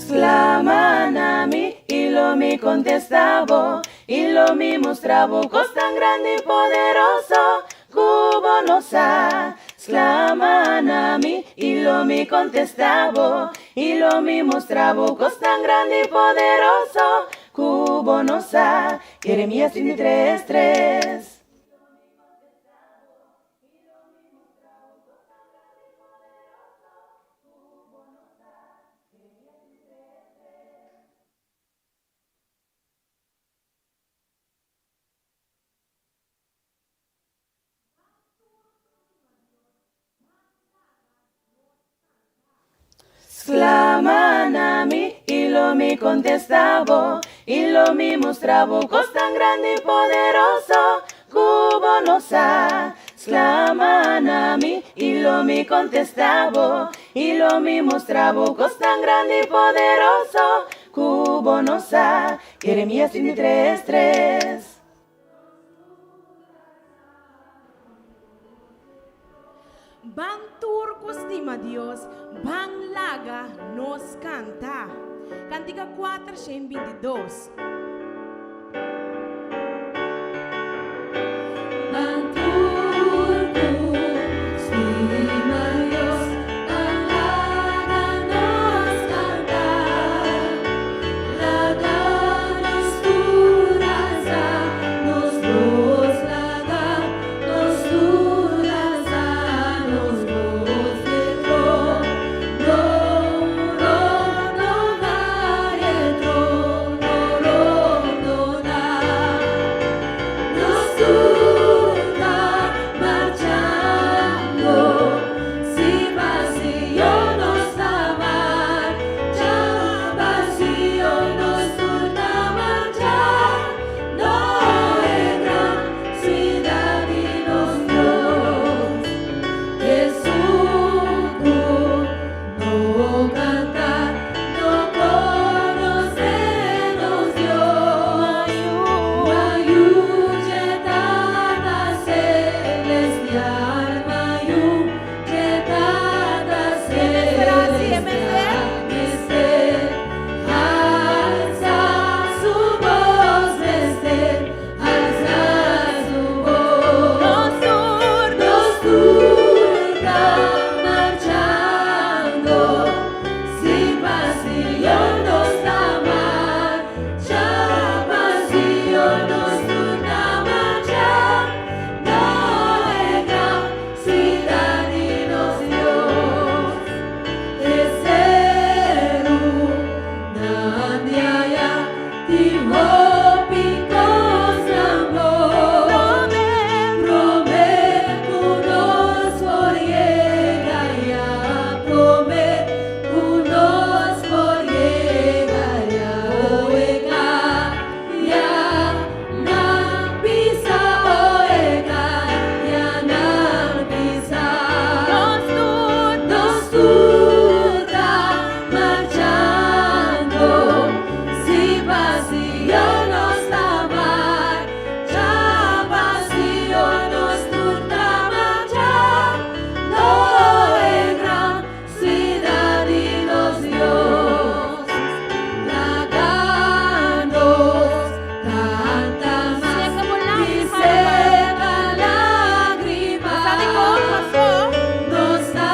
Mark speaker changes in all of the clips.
Speaker 1: Sklama na mi i lo mi kontestá bo, i lo mi mustra bo kosnan grandi i poderoso ku bo no sa. Sklama na mi i lo mi kontestá bo, i lo mi mustra bo kosnan grandi i poderoso ku bo no sa. Jeremías 33, tres. Sklama na mi i lo mi kontestá bo, i lo mi mustra bo kosnan grandi i poderoso ku bo no sa. Sklama na mi i lo mi kontestá bo, i lo mi mustra bo kosnan grandi i poderoso ku bo no sa. Jeremías 33, tres.
Speaker 2: Ban tur ku stima Dios, ban laga nos kanta. Kantika 422.
Speaker 3: Ban tur ku stima Dios, ban laga nos kanta. Laga nos tur alsa nos bos, laga nos tur alsa nos bos di trono rondoná e trono rondoná. Nos tur ta marchando, si pa Sion nos ta marcha, pa Sion nos tur ta marcha, no e gran siudat di nos Dios. Esun ku no kanta no konosé nos Dios. Ma yu dje Tata Selestial, ma yu dje Tata Selestial mester halsa su bos, mester halsa su bos. Nos tur ta marchando, si pa Sion nos ta marcha, pa Sion nos tur ta marcha, no e gran siudat di nos Dios. E seru nan di aya tin hopi kosnan bon. Promé ku nos por yega aya, promé ku nos por yega aya. O e kaya nan pisa, o e kaya nan pisa. Nos tur ta marchando, si pa Sion nos ta marcha, pa Sion nos tur ta marcha, no e gran siudat di nos Dios. Laga nos kanta mas i seka lágrima. Nos ta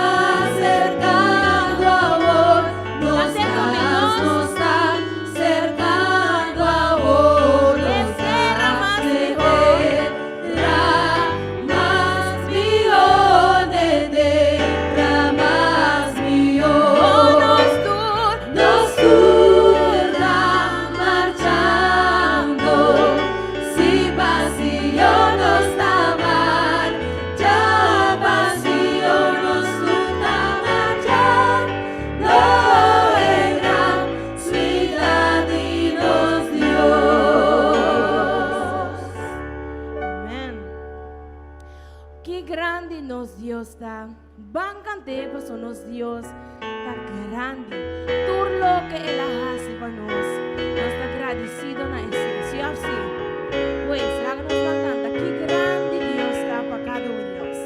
Speaker 3: serkando awor, nos kas nos ta serkando awor, nos kas den tera mas mihó, den tera mas mihó. Nos tur ta marchando, si pa Sion nos ta marcha, pa Sion nos tur ta marcha, no e gran siudat di nos Dios.
Speaker 2: Amen. Ki grandi nos Dios ta. Ban kant'é paso nos Dios ta grandi. Tur loke el a hasi pa nos, nos ta gradisido na esei. Sí òf sí? Pues, laga nos ban kanta Ki grandi Dios ta pa kada un di nos.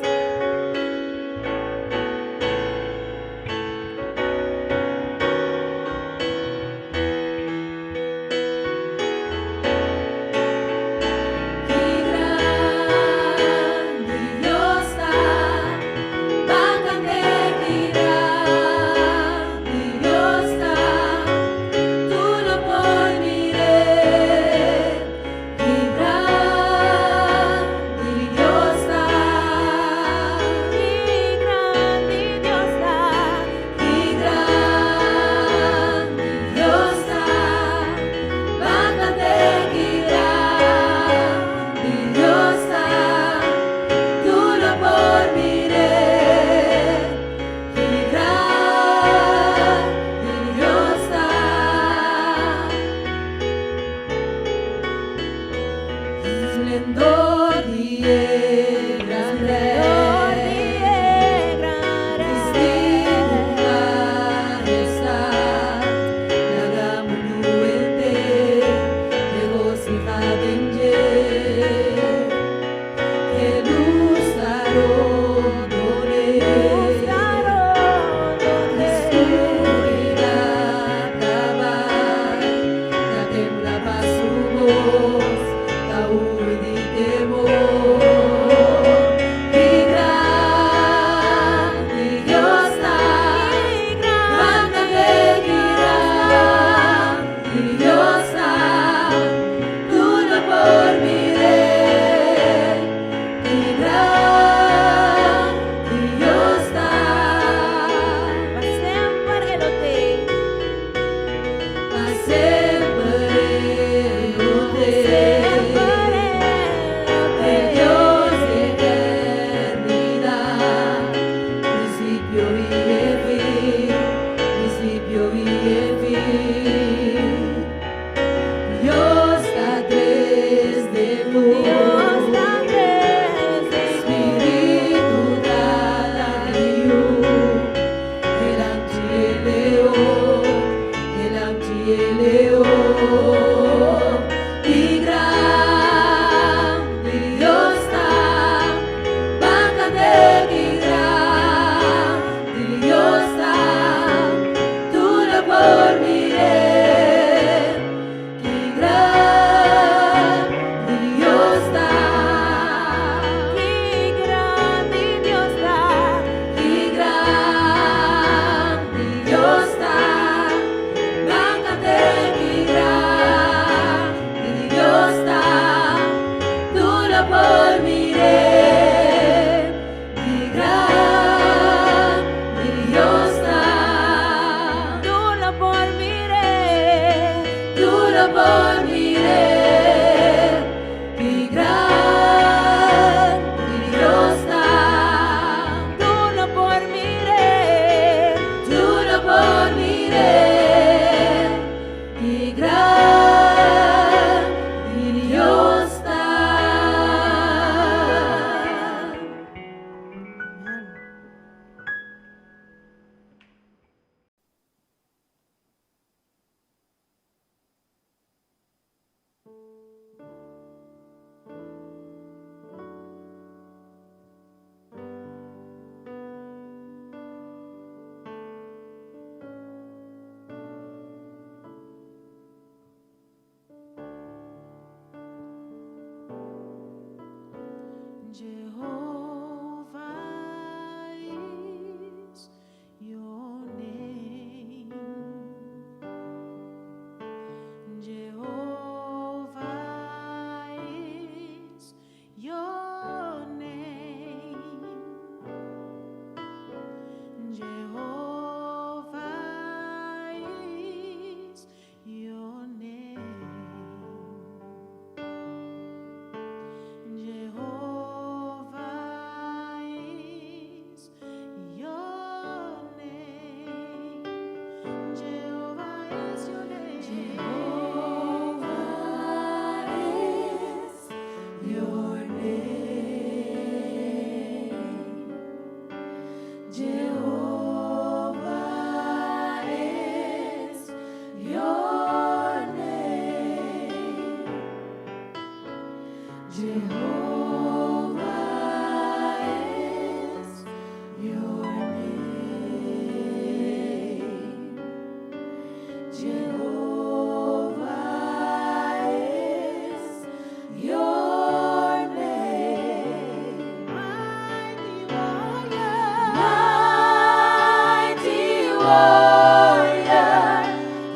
Speaker 1: warrior,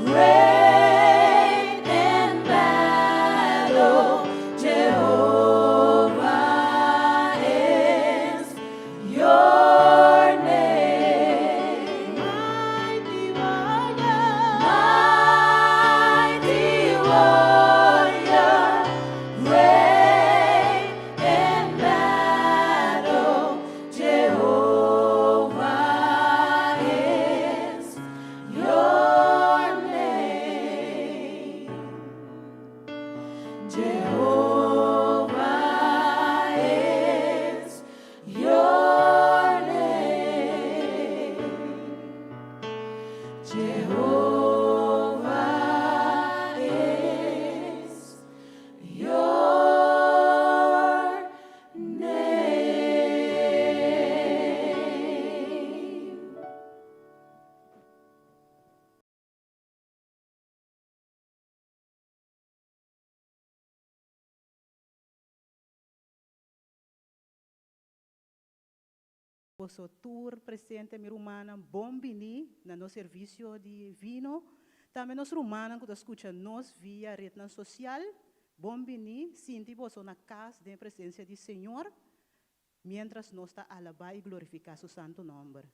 Speaker 1: great in battle, Jehovah is your name. Mighty warrior, mighty warrior, great in battle, Jehovah is your name. Jehovah is your name. Jehovah is your name.
Speaker 4: Boso tur presente, mi rumannan, bon bini na nos servicio di divino. Tambe nos rumannan cu ta scucha nos via red social. Bon bini, sinti boso na cas den presencia di Señor, mientras nos ta alaba y glorifica su santo nomber.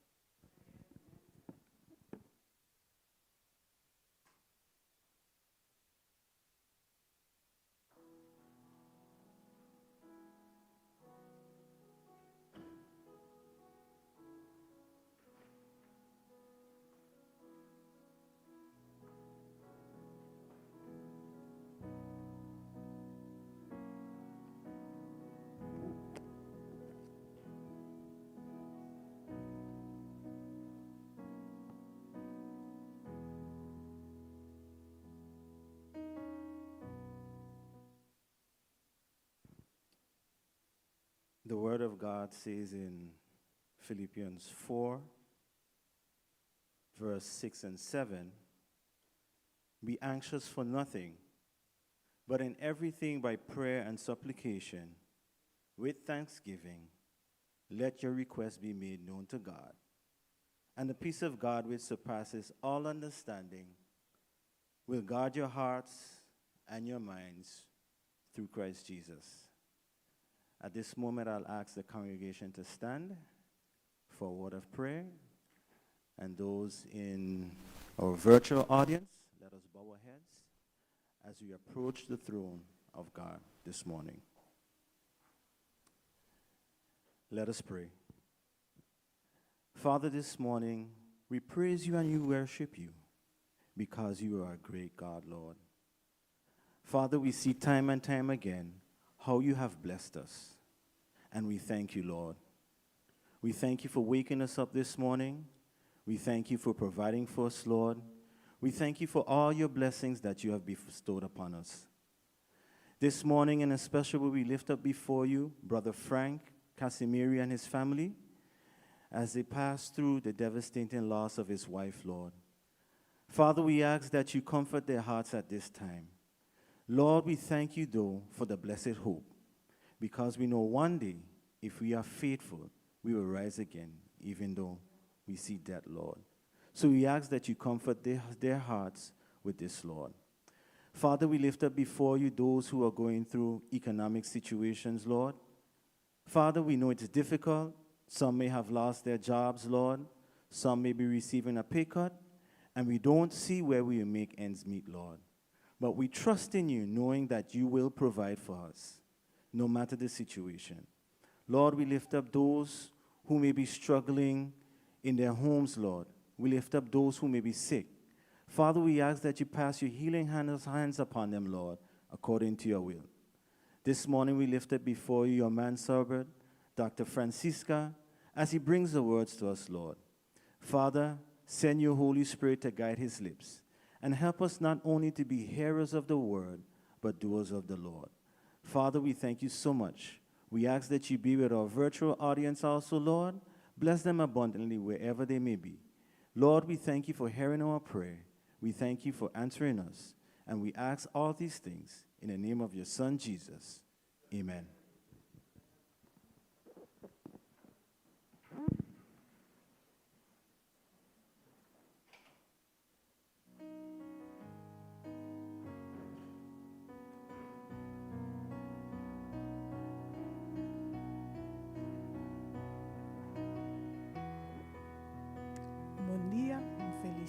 Speaker 5: The Word of God says in Philippians 4, verse 6 and 7, "Be anxious for nothing, but in everything by prayer and supplication, with thanksgiving, let your requests be made known to God. And the peace of God, which surpasses all understanding, will guard your hearts and your minds through Christ Jesus." At this moment, I'll ask the congregation to stand for a word of prayer. And those in our virtual audience, let us bow our heads as we approach the throne of God this morning. Let us pray. Father, this morning, we praise you and we worship you because you are a great God, Lord. Father, we see time and time again how you have blessed us, and we thank you, Lord. We thank you for waking us up this morning. We thank you for providing for us, Lord. We thank you for all your blessings that you have bestowed upon us. This morning, in a special way, we lift up before you Brother Frank Casimiri and his family as they pass through the devastating loss of his wife, Lord. Father, we ask that you comfort their hearts at this time. Lord, we thank you, though, for the blessed hope, because we know one day, if we are faithful, we will rise again, even though we see death, Lord. So we ask that you comfort their hearts with this, Lord. Father, we lift up before you those who are going through economic situations, Lord. Father, we know it's difficult. Some may have lost their jobs, Lord. Some may be receiving a pay cut, and we don't see where we will make ends meet, Lord. But we trust in you, knowing that you will provide for us, no matter the situation. Lord, we lift up those who may be struggling in their homes, Lord. We lift up those who may be sick. Father, we ask that you pass your healing hands upon them, Lord, according to your will. This morning we lift up before you your manservant, Dr. Francisca, as he brings the words to us, Lord. Father, send your Holy Spirit to guide his lips and help us not only to be hearers of the word, but doers of the Lord. Father, we thank you so much. We ask that you be with our virtual audience also, Lord. Bless them abundantly wherever they may be. Lord, we thank you for hearing our prayer. We thank you for answering us. And we ask all these things in the name of your Son, Jesus. Amen.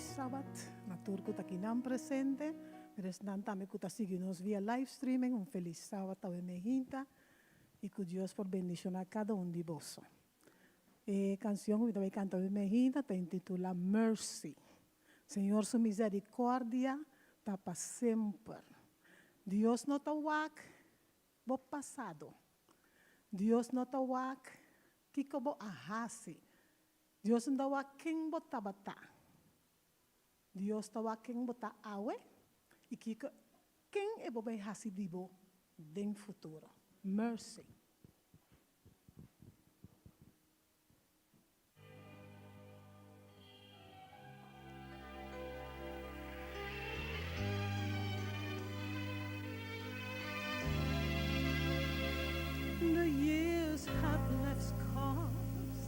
Speaker 6: felis sabat na tur ku ta kinan presente, pero esnan tambe ku ta sigui nos via live streaming, un felis sabat awe mehinta i ku Dios por bendishoná kada un di boso. E kansion ku mi ta bai kanta awe mehinta ta intitulá Mercy. Señor su misericordia ta pa semper. Dios no ta wak bo pasado. Dios no ta wak kiko bo a hasi. Dios no ta wak ken bo tabata. Dios ta wak ken bo ta awe i kiko ken e bo bai hasi di bo den futuro. Mercy.
Speaker 7: The years have left scars.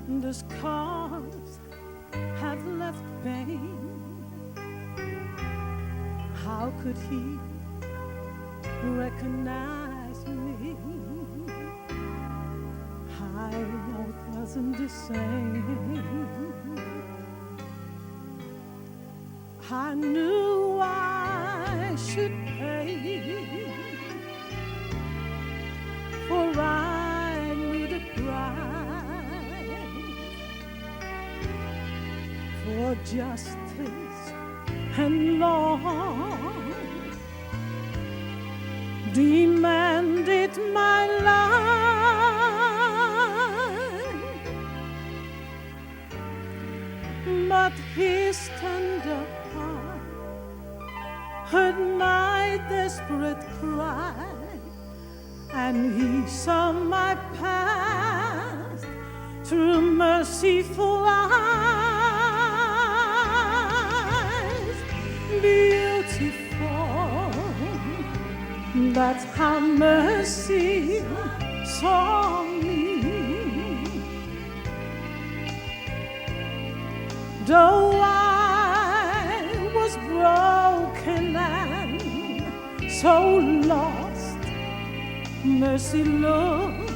Speaker 7: The scars have left pain. How could he recognize me? I know it wasn't the same. I knew I should pay, for I knew the price for justice and law demanded my life. But his tender heart heard my desperate cry, and he saw my past through merciful eyes. Beautiful, that's how mercy saw me. Though I was broken and so lost, mercy looked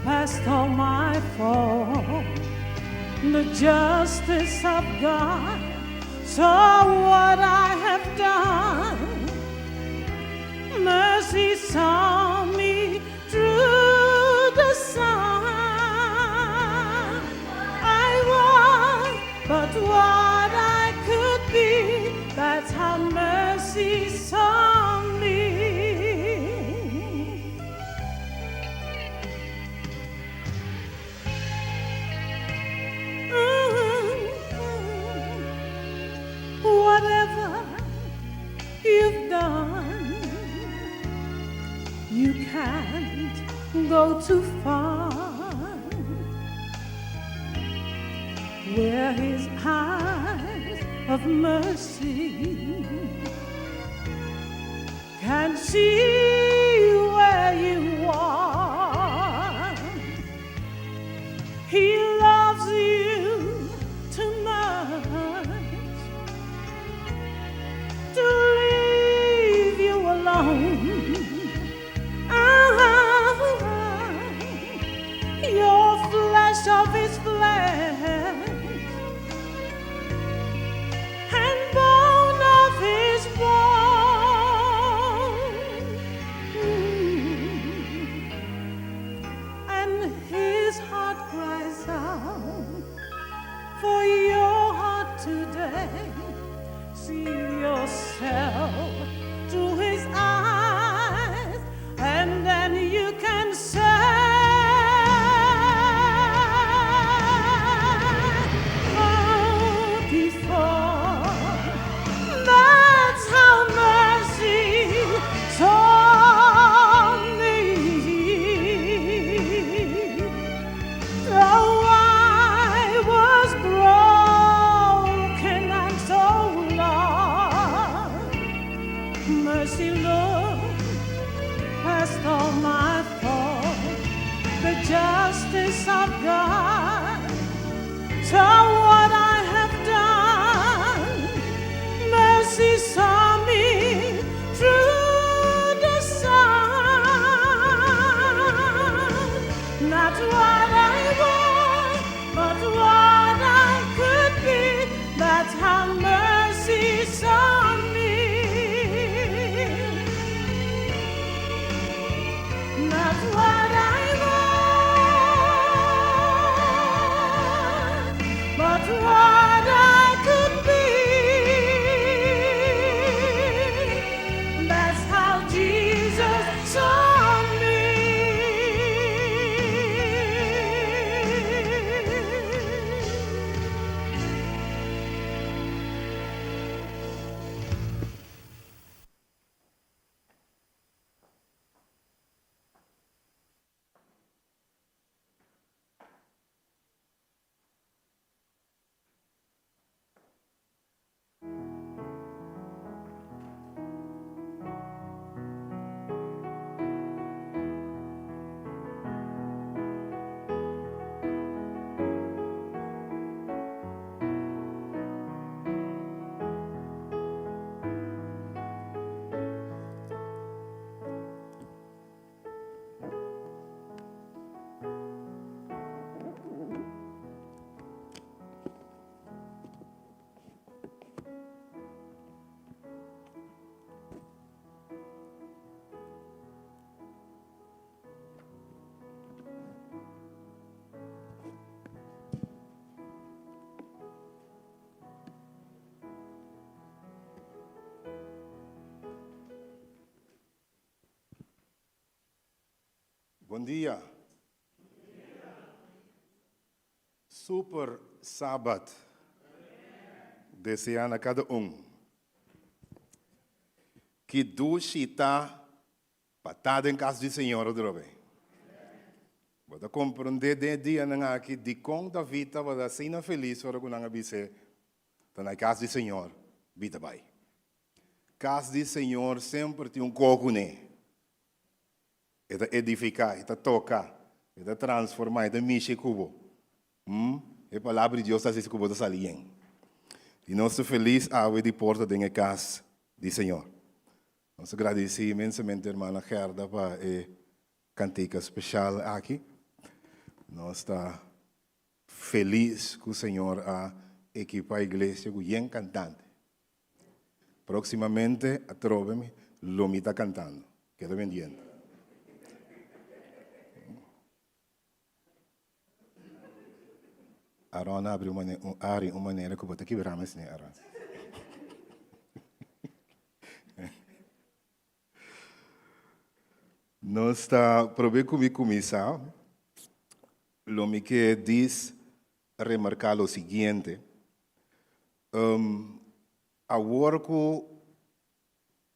Speaker 7: past all my fault. The justice of God saw what I have done. Mercy saw me through the sun. I was but what I could be. That's how mercy saw me. Whatever you've done, you can't go too far. Where his eyes of mercy can see where you are. He loves you too much to leave you alone. Ah, your flesh of his flesh and bone of his bone. And his heart cries out for your heart today. See yourself through his eyes, and then you can say, Beautiful. That's how mercy saw me. Though I was broken and so lost, mercy looked
Speaker 8: Bon dia. Super Sabat. Deseá na kada un. Ki dushi ta pa ta den kas di Señor atrobe. Bo ta komprondé den e dianan aki dikon David tabata asina felis ora ku nan a bis'é ta na e kas di Señor bi ta bai. Kas di Señor semper tin un ko kuné. E ta edifiká, e ta toka, e ta transformá, e ta mishi ku bo. Hm, e Palabra di Dios ta hasi ku bo ta sali yen. I nos ta felis awe di por ta den e kas di Señor. Nos ta gradisí inmensamente hermana Gerda pa e kantika speshal aki. Nos ta felis ku Señor a ekipá iglesia ku yen kantante. Próximamente atrobe mi lo mi ta cantando. Keda pendiente. Aaron a abri un manera, un ari un manera ku bo ta kibra mes ne, Aaron. Nos ta probe ku mi kuminsá, lo mi ke dis remarká lo siguiente. Awor ku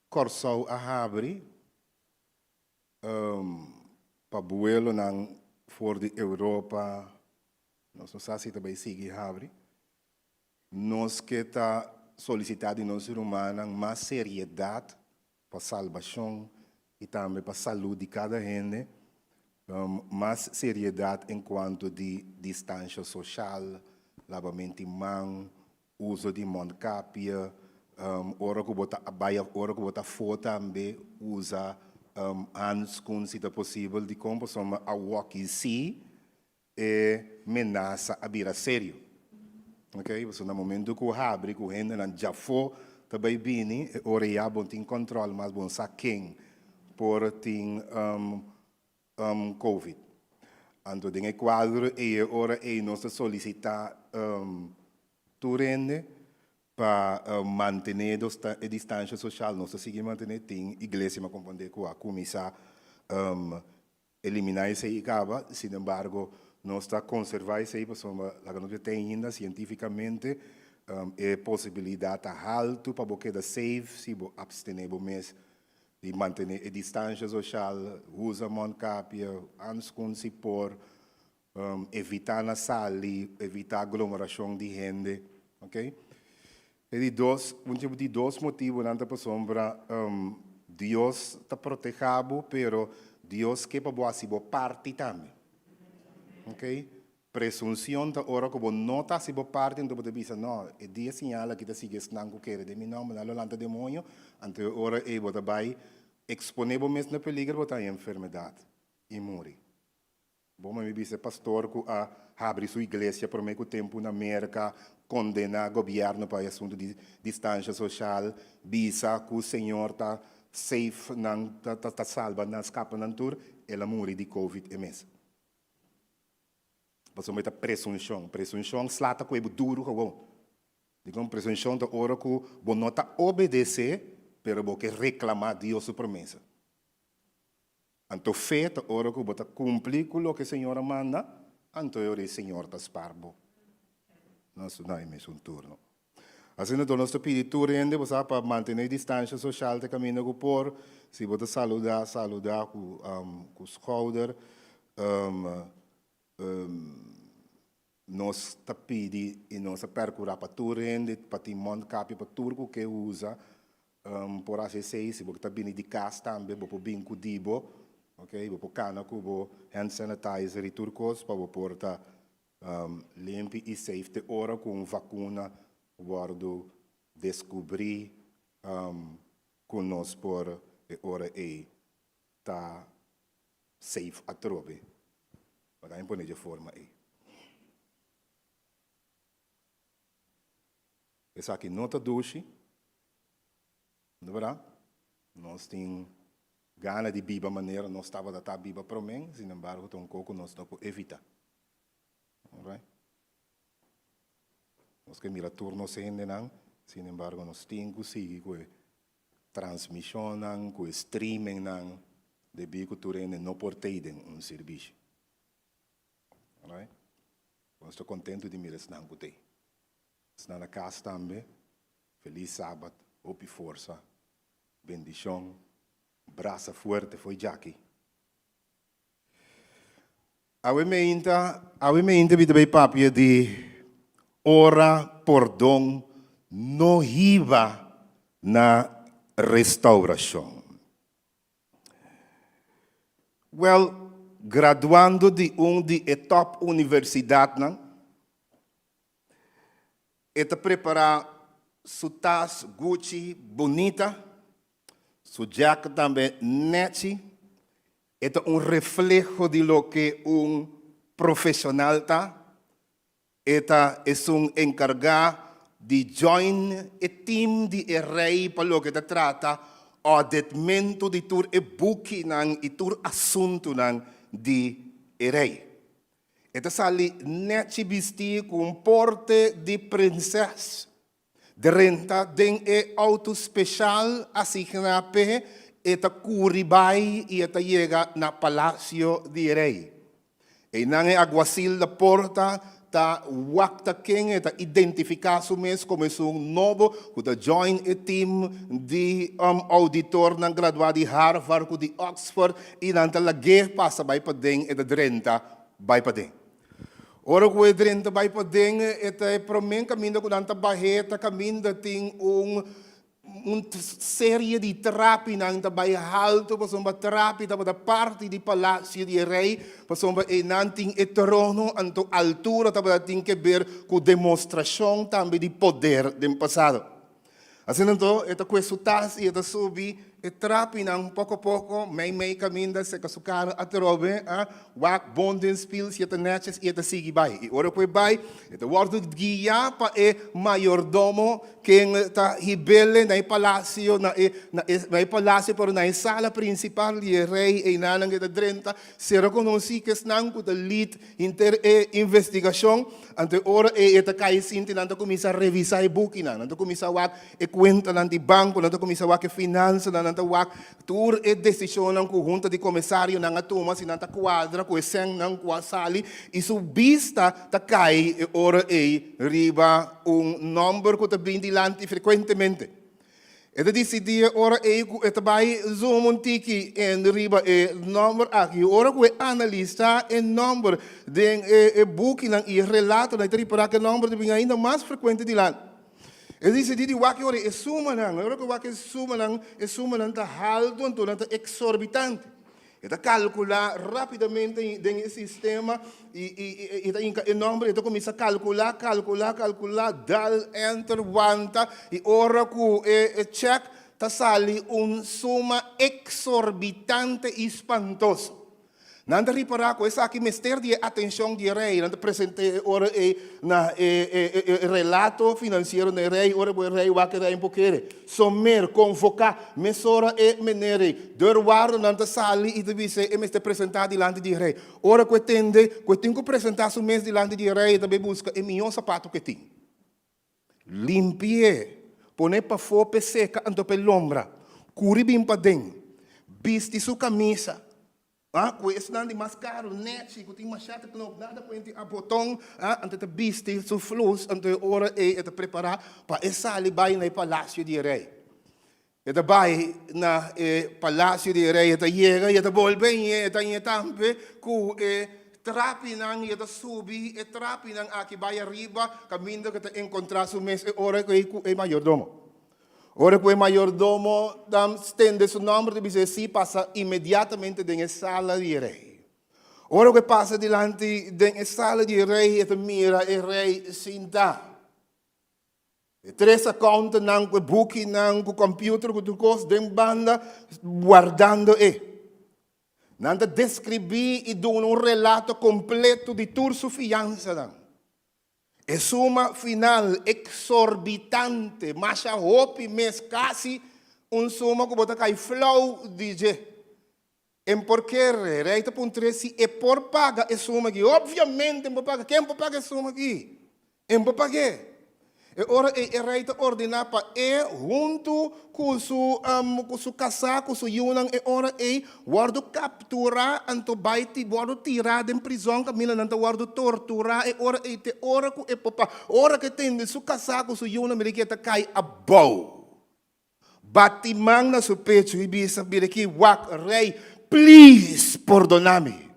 Speaker 8: Kòrsou a habri pa buelonan for di Europa, nos no sa si ta bai sigui habri, nos ke ta solisitá di nos rumannan mas seriedat pa salbashon i tambe pa salud di kada hende, mas seriedat en kuanto di distansha soshal, labamenti man, uso di mondkapje, ora ku bo ta bai òf ora ku bo ta afó tambe usa handskun si ta posibel. Dikon? Pasobra awoki si e menasa a bira serio. Ok, pasobra na momento ku habri ku hendenan djafó ta bai bini, e ora ya bo tin kòntròl mas, bo sa ken por tin covid. Anto den e kuadro ei e ora ei nos ta solisitá tur hende pa mantené e distansha soshal. Nos ta sigui mantené, tin iglesia mi a komprondé ku a kuminsá Eliminá esei i kaba, sin embargo, nos ta konservá esei pasobra laga nos ta ainda sientífikamente e posibilidat ta haltu pa bo keda safe si bo apstené bo mes di mantené e distansha soshal, usa mondkapje, handskun si por, evitá na sali, evitá aglomerashon di hende, ok. E di dos, un di dos motibunan ta pasobra Dios ta protehá bo, pero Dios ke pa bo hasi bo parti tambe. Ok? Presunshon ta ora ku bo no ta hasi bo parti, anto bo ta bisa, No, e dia siñal aki ta sigui esnan ku kere den mi nòmber, nan lo lanta demoño, anto e ora ei bo ta bai eksponé bo mes na peliger, bo ta haña enfermedat i muri. Bo mami bisa e pastor ku a habri su iglesia promé ku tempu na Merka, kondená gobièrnu pa e asuntu di distansha soshal, bisa ku Señor ta safe nan, ta ta salba nan, skapa nan tur, el a muri di covid e mes. Pasobra e ta presunshon. Presunshon sla ta kohe bo duru gewoon. Dikon presunshon ta ora ku bo no ta obedesé, pero bo ke reklamá Dios su promesa. Anto fe ta ora ku bo ta kumpli ku loke Señor a manda, anto e ora ei Señor ta spar bo. Nos na e mesun turno. Asina anto nos ta pidi tur hende bo sa pa mantené distansha soshal te kaminda ku por. Si bo ta saludá, saludá ku ku skouder. Nos ta pidi i nos a perkurá pa tur hende pa tin mondkapje pa tur ku ke usa por hasi esei. Si bo ta bini di kas tambe bo por bin ku di bo, ok, bo por kana ku bo hand sanitizer i tur kos pa bo por ta limpi i safe te ora ku un vakuna wòrdu deskubrí ku nos por e ora ei ta safe atrobe. Pa ta impone dje forma ei. Esaki no ta dushi, no berdad? Nos tin gana di biba manera nos tabata ta biba prome, sin embargo ta un ko ku nos no por evita. Alright? Nos ke mira tur nos hendenan, sin embargo nos tin ku sigui ku e transmishonnan, ku e streamingnan. Debí ku tur hende no por tei den un sirbishi. Alright? Nos ta kontentu di mira esnan ku tei. Esnan na kas tambe, felis sabat, hopi forsa, bendishon, brasa fuerte fo'i djaki. Awe meinta, awe meinta mi ta bay papia di ora pordon no hiba na restauracion. Wel, graduando di un di e top universidadnan, e ta prepara su tas Gucci bunita, su jacket tambe nechi, E ta un refleho di loke un profesional ta. E ta esun encarga di join e team di e rey pa loke ta trata auditmento di tur e bukinan y tur asuntunan di e rey. E ta sali nechi bisti cu un porte di prinses. Drenta den e auto special asigná p'e, e ta curi bai i e ta yega na palacio di e rey. Einan e aguacil da porta ta wak ta ken e ta identificá su mes como esun nobo cu ta join e team di auditornan graduá di Harvard cu di Oxford i nan ta lag'é pasa bai paden e ta drenta bai paden. Ora ku e drenta bai paden, e ta e promé kaminda ku nan ta bah'é, ta kaminda tin un un serie di trapinan ta bai haltu, pasobra trapi tabata parti di palasio di e rei, pasobra einan tin e trono, anto altura tabata tin ke ber ku demostrashon tambe di poder den pasado. Asina anto e ta kue su tas i e ta subi e trapinan poko poko, mei mei kaminda seka su kara atrobe, a wak bon den spil si e ta nètjes i e ta sigui bai. I ora ku e bai, e ta wòrdu guiá pa e mayordomo ken ta hib'el na e palasio, na e na e na e palasio, pero na e sala prinsipal di e rei, einanan e ta drenta, ser rekonosí ku esnan ku ta lead Henter e investigashon, anto e ora ei e ta kai sinti nan ta kuminsá revisá e bukinan, nan ta kuminsá wak e kuentanan di banko, nan ta kuminsá wak e finansanan, nan ta wak tur e desishonnan ku hunta di komisarionan a tuma, si nan ta kuadra ku e sènnan ku a sali, i su bista ta kai e ora ei riba un nòmber ku ta bin dilanti frekuentemente. E ta disidí e ora ei ku e ta bai zoom un tiki en riba e nòmber aki. I ora ku e analisá e nòmber den e bukinan i e relatonan, e ta ripará ku e nòmber ta bin ainda mas frekuente dilanti. E disidí di wak e ora e sumanan. Ora ku e wak e sumanan, e sumanan ta haltu anto nan ta eksorbitante. E ta kalkulá rápidamente den e sistema i e ta hinka e nòmber, e ta kuminsá kalkulá, kalkulá, kalkulá, dal enter, wanta i ora ku e chèk ta sali un suma eksorbitante i spantoso. Nan ta ripará ku esaki mester di e atenshon di e rei. Nan ta present'é e ora ei na e relato finansiero na e rei. Ora ku e rei wak e rei un por kere. Somer, konvoká mesora e mener ei. Deurwaardernan ta sali i ta bisa e mester presentá dilanti di e rei. Ora ku e tende ku e tin ku presentá su mes dilanti di e rei, e ta bai buska e mihó sapatu ku e tin. Limpi'é, pon'é pafó p'e seka anto p'e lombra. Kuri bin paden, bisti su kamisa. Ah, ku esnan di mas karu, nèchi, ku tin mashá knop, nada ku hende a boton, ah, anto e ta bisti su flus, anto e ora ei e ta prepará pa e sali bai na e palasio di e rei. E ta bai na e palasio di e rei, e ta yega i e ta bolbe i e ta ñe tambe ku e trapinan i e ta subi e trapinan aki bai ariba kaminda ku e ta enkontrá su mes e ora ei ku e mayordomo. Ora ku e mayordomo ta stende su nòmber ta bisa e sí pasa inmediatamente den e sala di e rei. Ora ku e pasa dilanti den e sala di e rei e ta mira e rei sintá. E tres akountennan ku e bukinan ku kòmpiuter ku tur kos den banda wardando e. Nan ta deskribí i duna un relato kompleto di tur su fiansanan. E suma final eksorbitante, masha hopi mes, kasi un suma ku bo ta kai flou di dje. En por kere, rei ta puntr'é si e por paga e suma aki. Obviamente en por paga. Ken por paga e suma aki? En por pag'é. E ora ei e rei ta ordená pa e huntu ku su ku su kasá ku su yunan e ora ei wòrdu kapturá anto bai wòrdu tirá den prizòn kaminda nan ta wòrdu torturá e ora ei te ora ku e por pa ora ku e tende su kasá ku su yunan mira ke ta kai abou bati man na su pechu i bisa mira ki wak rei please pordoná mi.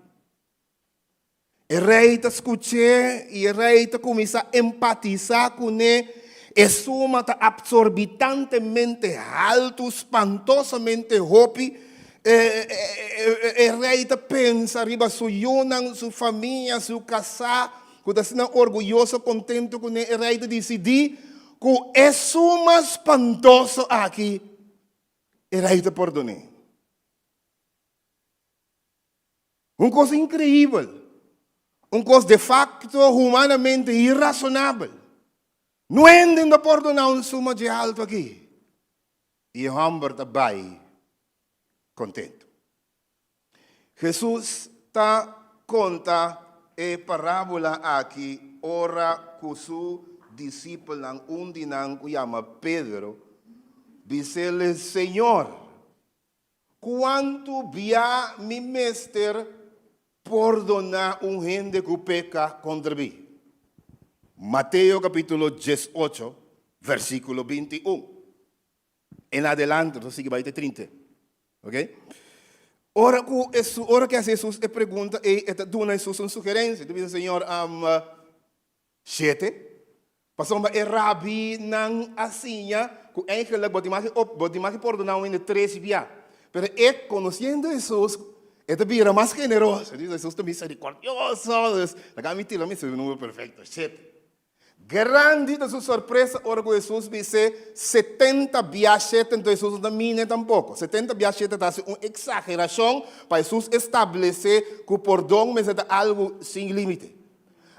Speaker 8: E rei ta skuch'é i e rei ta kuminsá empatisá kuné. E suma ta absorbitantemente haltu, spantosamente hopi. E rei ta pensa riba su yunan, su famia, su kasá, ku ta asina orguyoso, kontentu kuné. E rei ta disidí ku e suma spantoso aki, e rei ta pordon'é. Un kos inkreibel, un kos de fakto humanamente irasonabel. No hende no pordoná un suma dje haltu aki. I e hòmber ta bai kontentu. Hesus ta konta e parábola aki ora ku su disipelnan, un di nan ku yama Pedro, bis'el, Señor, Kuantu bia mi mester pordoná un hende ku peka kontra mi? Mateo kapítulo 18, versíkulo 21. En adelante, nos ta sigui bai te 30. Ok? Ora ku ora ku hasi Hesus e pregunta ei, e ta duna Hesus un sugerensia. E ta bisa, Señor, Shete, pasobra e rabinan a siña ku eigenlijk bo tin mas bo tin mas di pordoná un hende tres bia. Pero e, konosiendo Hesus, e ta bira mas generoso. E di, Hesus ta miserikordioso. Dus, laga mi tira mi su numero perfekto, shete. Grandi ta su sorpresa ora ku Hesus bis'é 70 bia shete, anto Hesus no ta mine tampoko. 70 bia shete ta hasi un eksagerashon pa Hesus establesé ku pordon mester ta algu sin límite.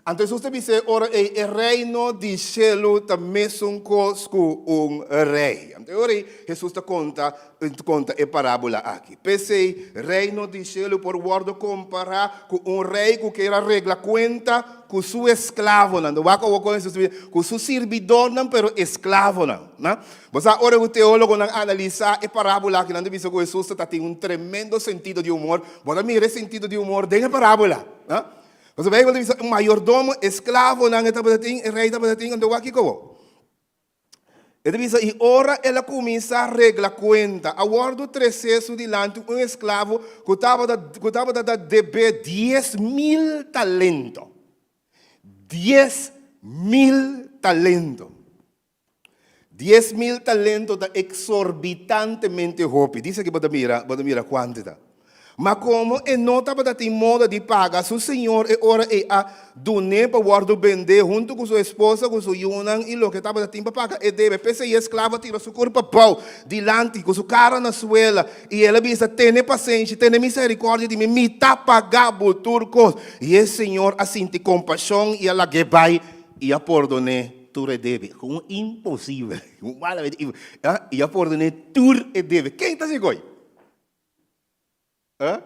Speaker 8: Anto Hesus ta bis'é ora ei, E reino di shelu ta mesun kos ku un rei. Anto e ora ei Hesus ta konta konta e parábola aki. P'esei, reino di shelu por wòrdu kompará ku un rei ku kier a regla kuenta ku su esklavonan. Bo wak awor kon Hesus ta bisa, ku su sirbidornan, pero esklavonan. Na? Bo sa ora ku teólogonan analisá e parábola aki, nan ta bisa ku Hesus ta tin un tremendo sentido di humor. Bo ta mira e sentido di humor den e parábola. Na? Pasobra Bijbel ta bisa un mayordomo, esklavonan e tabata tin, e rei tabata tin, anto wak kiko bo. E ta bisa, i ora el a kuminsá regla kuenta, a wòrdu tresé su dilanti un esklavo ku tabata ku tabata ta debé 10,000 talento. 10,000 talento. 10,000 talento ta exorbitantemente hopi. Dice aki bo ta mira, bo ta mira cuanto ta. Ma como e no tabata tin moda di paga, su señor e ora ei a dun'é pa wordo bendé hunto cu su esposa, cu su yunan y loke tabata tin pa paga e debe. P'esei e esclavo a tira su curpa abou dilanti, cu su cara na suela, y el a bisa, Tene pasenshi, tene misericordia di mi, mi ta paga bo tur cos. Y e señor a sinti compasion y a lag'é bai y a pordon'é tur e debe. Un imposibel. Humanamente imposibel. Y a pordon'é tur e debe. Ken ta sigui hoy? Eh?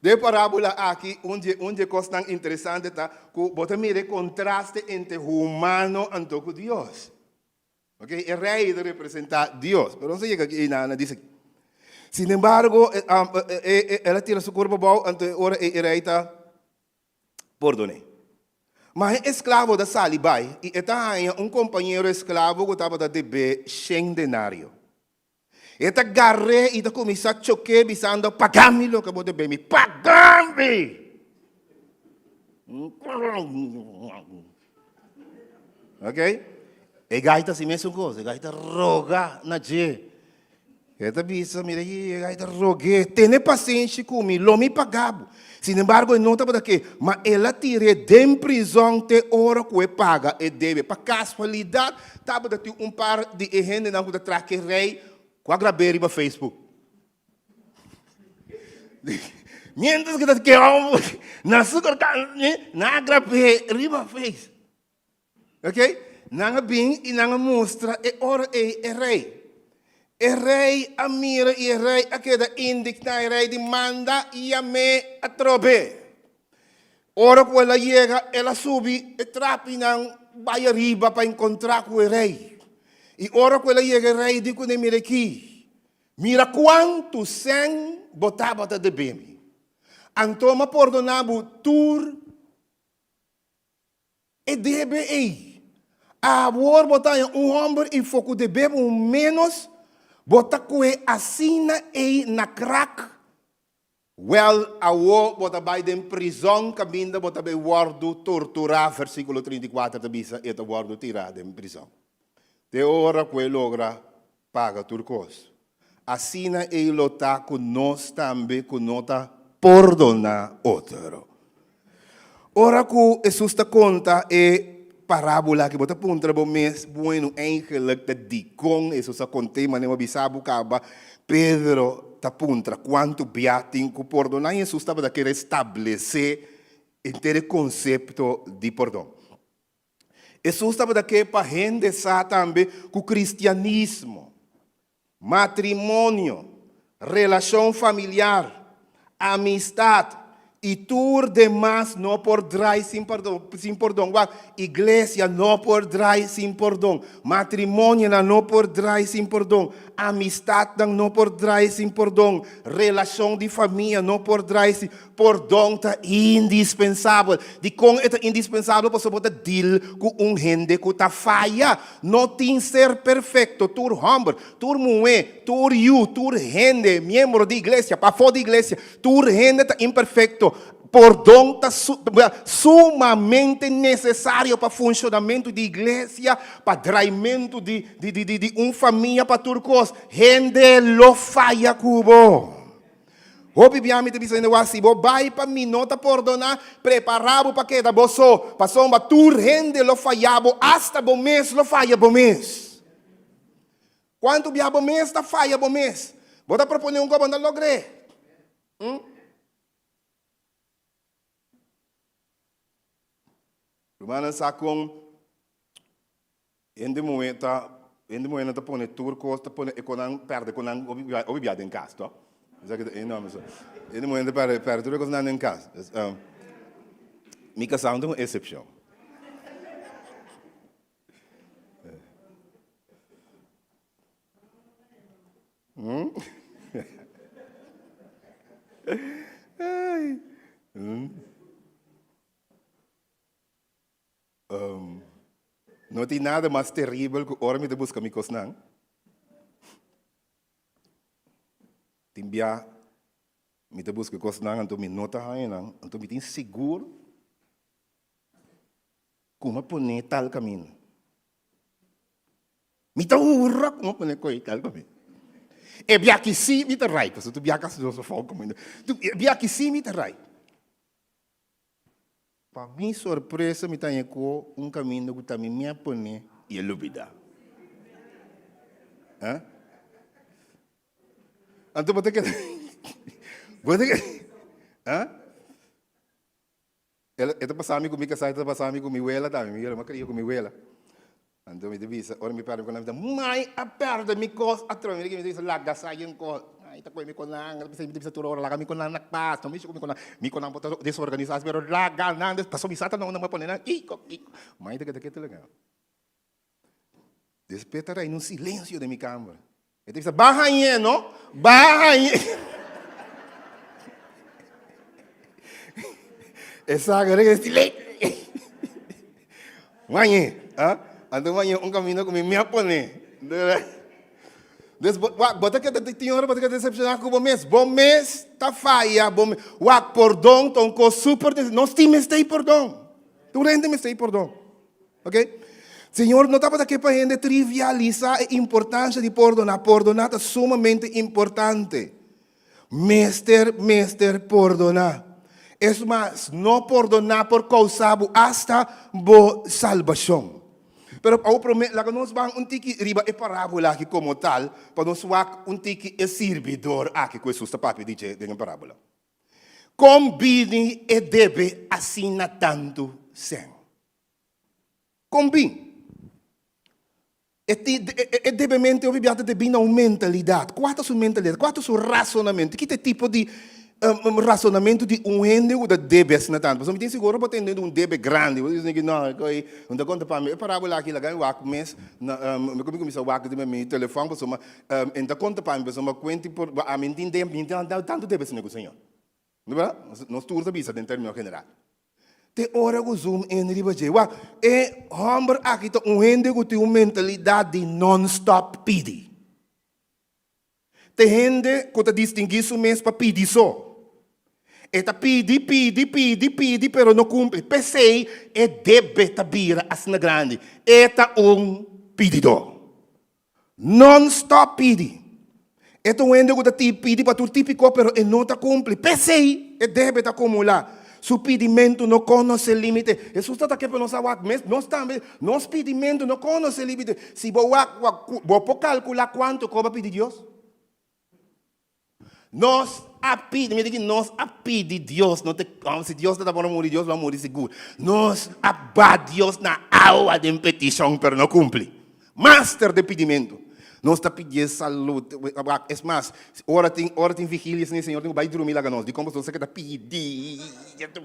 Speaker 8: Den e parábola aki, un di un di e kosnan interesante ta ku bo ta mira e kontraste entre humano anto ku Dios. Ok, e rei ta representá Dios. Pero nos a yega aki einan, a dice aki. Sin embargo, el a tira su kurpa abou, anto e ora ei e rei ta pordon'é. Ma e esklavo ta sali bai i e ta haña un kompañero esklavo ku tabata deb'é shen denario. E ta gar'é i ta kuminsá chok'é bisando, Paga mi loke bo deb'é mi! Paga mi! Ok? E gai ta hasi mesun kos, e gai ta roga na dje. E ta bisa, Mira aki, e gai ta rog'é, Tene pasenshi ku mi, lo mi paga bo. Sinembargo, e no tabata ke, ma el a tir'é den prizòn te ora ku e paga e debe. Pa kasualidat, tabata tin un par di e hendenan ku ta traha ku e rei ku a grab'é riba Facebook. Miéntras ku ta ke hòmber na su nan a grab'é riba Face. Ok, nan a bin i nan a mustra e ora ei e rei. E rei a mira i e rei a keda indigná. E rei di manda yam'é atrobe. Ora ku el a yega, el a subi e trapinan. bai ariba pa enkontrá ku e rei. I ora ku el a yega e rei di kuné, Mira aki, mira kuantu sèn bo tabata debe mi. Anto mi a pordoná bo tur e debe ei. Awor bo ta haña un hòmber i for ku debe bo ménos, bo ta kue asina ei na krak. Wèl, awor bo ta bai den prizòn kaminda bo ta bai wòrdu torturá, versíkulo 34 ta bisa, e ta wòrdu tirá den prizòn. Te ora ku e logra paga tur kos. Asina ei lo ta ku nos tambe ku no ta pordoná otro. Ora ku Hesus ta konta e parábola aki, bo ta puntra bo mes, Bueno, eigenlijk ta dikon Hesus a kont'é manera bo a bisa bo kaba? Pedro ta puntra kuantu bia tin ku pordoná i Hesus tabata kere establesé henter e konsepto di pordon. Hesus tabata ke pa hende sa tambe ku kristianismo, matrimonio, relashon familiar, amistat i tur demas no por drai sin pordon, sin pordon. Wak, iglesia no por drai sin pordon, matrimonionan no por drai sin pordon, amistatnan no por drai sin pordon, relashon di famia no por drai sin Pordon ta indispensabel. Dikon e ta indispensabel? Pasobra bo ta deal ku un hende ku ta faya. No tin ser perfekto. Tur hòmber, tur muhé, tur yu, tur hende, miembro di iglesia, pafó di iglesia, tur hende ta imperfekto. Pordon ta sumamente nesesario pa funshonamentu di iglesia, pa draimentu di di un famia, pa tur kos. Hende lo faya ku bo. Hopi bia mi ta bisa hende wak, si bo bai pa mi no ta pordoná, prepará bo pa keda bo so, pasobra tur hende lo fayá bo, asta bo mes lo faya bo mes. Kuantu bia bo mes ta faya bo mes? Bo ta proponé un kos, bo no ta logr'é. Hm? Rumannan sa kon Hende muhé ta, hende muhénan ta pone tur kos, ta pone e konan pèrdè konan hopi bia, hopi bia den kas, to? Esaki ta enorme so. Hende muhénan ta pèrdè, pèrdè tur e kosnan den kas. Dus, mi kasá no ta un eksepshon. No tin nada mas teribel ku ora mi ta buska mi kosnan. Tin bia mi ta buska kosnan anto mi no ta haña nan, anto mi tin sigur ku mi a pone tal kaminda. Mi ta hura ku mi a pone koe tal kaminda. E bia ki si mi ta rai, pasobra tur bia kasi nos a fout kaminda. E bia ki si mi ta rai. Pa mi sorpresa mi ta haña ku un kaminda ku ta mi mi a pone i e lubida. Ha? Anto bo ta keda bo ta keda ha? E ta pasa mi ku mi kasá, e ta pasa mi ku mi wela tambe, mi wela, mi a kria ku mi wela. Anto mi ta bisa, ora mi pèrdè mi kos, mi ta bisa, Mai a pèrdè mi kos atrobe. Mi ta bisa, Laga sa yen kos. Mai ta kohe mi konan. Mi ta bisa tur ora, Laga mi konan na pas. No mishi ku mi konan. Mi konan por ta desorganisá, pero laga nan. Pasobra mi sa ta na unda mi a pone nan. Kiko, kiko. Mai ta keda ketu laga. Despues ta reina un silensio den mi kamber. E ta bisa, Baha añe, no? Baha añe. E saga rega silencio. Mañe, ah? Anto mañe un camino cu mi mi a pone. Dus bo, wak, bo ta keda, tin ora bo ta keda decepciona cu bo mes. Bo mes ta faya, bo mes. Wak, pordon ta un cos super, nos tin mester pordon. Tur hende mester pordon. Ok? Señor no tabata ke pa hende trivialisá e importansha di pordoná. Pordoná ta sumamente importante. Mester, mester pordoná. Es mas, no pordoná por kousá bo asta bo salbashon. Pero awor promé, laga nos ban un tiki riba e parábola aki komo tal, pa nos wak un tiki e sirbidor aki ku Hesus ta papia di dje den e parábola. Kon bini e debe asina tantu sèn? Kon bin? E tin, e debemente hopi biaha ta debí na un mentalidat. Kua ta su mentalidat? Kua ta su rasonamentu? Ki ta e tipo di. Rasonamentu di un hende ku ta debe asina tantu. Pasobra mi tin sigur bo tende di un debe grandi. Bo dici no, koe no ta konta pa mi. E parabola aki laga mi wak mes. Mi kuminsa wak riba mi telefòn pasobra e no ta konta pa mi pasobra kuenti por ami no tin debe, mi no tin tantu debe asina ku Señor. No berdad? Nos tur ta bisa den término general. Te ora ku zoom in riba dje. Wak, e hòmber aki ta un hende ku tin un mentalidat di non-stop pidi. Ta hende ku ta distinguí su mes pa pidi so. E ta pidi, pidi, pidi, pidi, pero no kumpli. P'esei e debe ta bira asina grandi. E ta un pididó. Non-stop pidi. E ta un hende ku ta pidi pa tur típiko, pero e no ta kumpli. P'esei e debe ta akumulá. Su pidimentu no konosé límite. Hesus ta ta ke pa nos a wak mes, nos tambe, nos pidimentu no konosé límite. Si bo wak, bo por kalkulá kuantu ku bo a pidi Dios? Nos a pidi, mi di nos a pidi Dios, no te, si Dios ta ta por muri, Dios lo a muri sigur. Nos a ba Dios na awa den petishon, pero no kumpli. Master den pidimentu. Nos ta pidié salud. Es mas, ora tin, ora tin vigilia, Señor tin ku bai drumi laga nos. Dikon pasobra nos a keda pidi,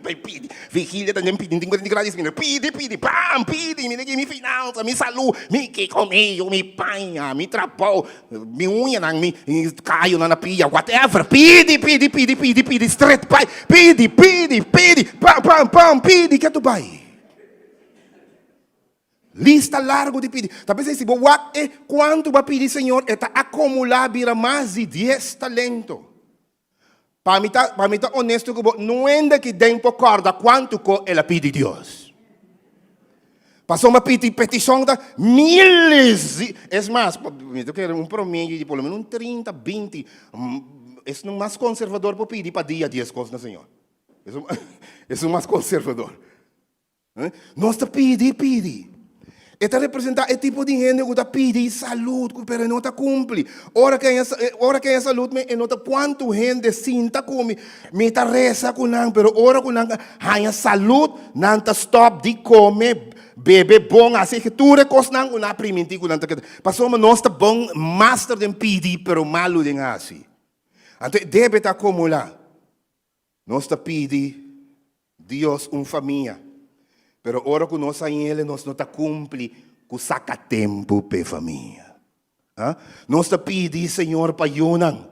Speaker 8: bai pidi. Vigilia ta den pidi, tin ku gradisi mi. Pidi, pidi, pam, pidi. Mi mi finansa, mi salud, mi kiko meyo, mi paña, mi trabou, mi uñanan, mi kayonan na pia, whatever. Pidi, pidi, pidi, pidi, pidi, stret bai. Pidi, pidi, pidi, pam, pam, pam, pidi, ketu bai. Lista largu di pidi. Ta p'esei si bo wak e kuantu bo a pidi Señor, e ta akomulá bira mas di dies talento. Pa mi ta, pa mi ta onesto ku bo, nuende ki den por kòrda kuantu ko el a pidi Dios. Pasobra pidi petishon ta miles di, es mas, mi ta kere un promedio di por lo menos un trinta, binti, esnan mas konservador por pidi pa dia dies kos na Señor. Esun mas konservador. Nos ta pidi, pidi. E ta representá e tipo di hende ku ta pidi salud, pero e no ta kumpli. Ora ku ora ku e salud e no ta kuantu hende sinta ku mi, mi ta resa ku nan, pero ora ku nan haña salud, nan ta stòp di kome, bebe bon, hasi tur e kosnan ku nan a primintí ku nan ta keda. Pasobra nos ta bon master den pidi, pero malu den hasi. Anto e debe ta akumulá. Nos ta pidi Dios un famia, pero ora ku nos hañ'el nos no ta kumpli ku saka tempu p'e famia. Nos ta pidi Señor pa yunan,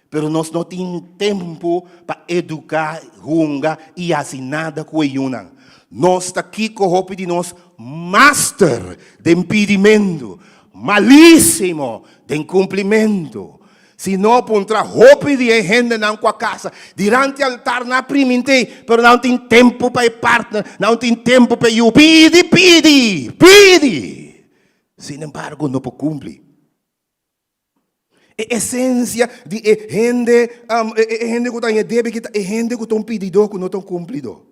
Speaker 8: pero nos no tin tempu pa eduká, hunga i hasi nada ku e yunan. Nos ta kiko hopi di nos master den pidimentu, malísimo den kumplimentu. Si no puntra hopi di e hendenan ku a kasa diranti altar nan a primint'é, pero nan tin tempu pa e partner, nan tin tempu pa e yu. Pidi, pidi, pidi! Sin embargo no por kumpli. E esensia di e hende, e hende ku ta haña debe ki ta e hende ku ta un pididó ku no ta un kumplidó.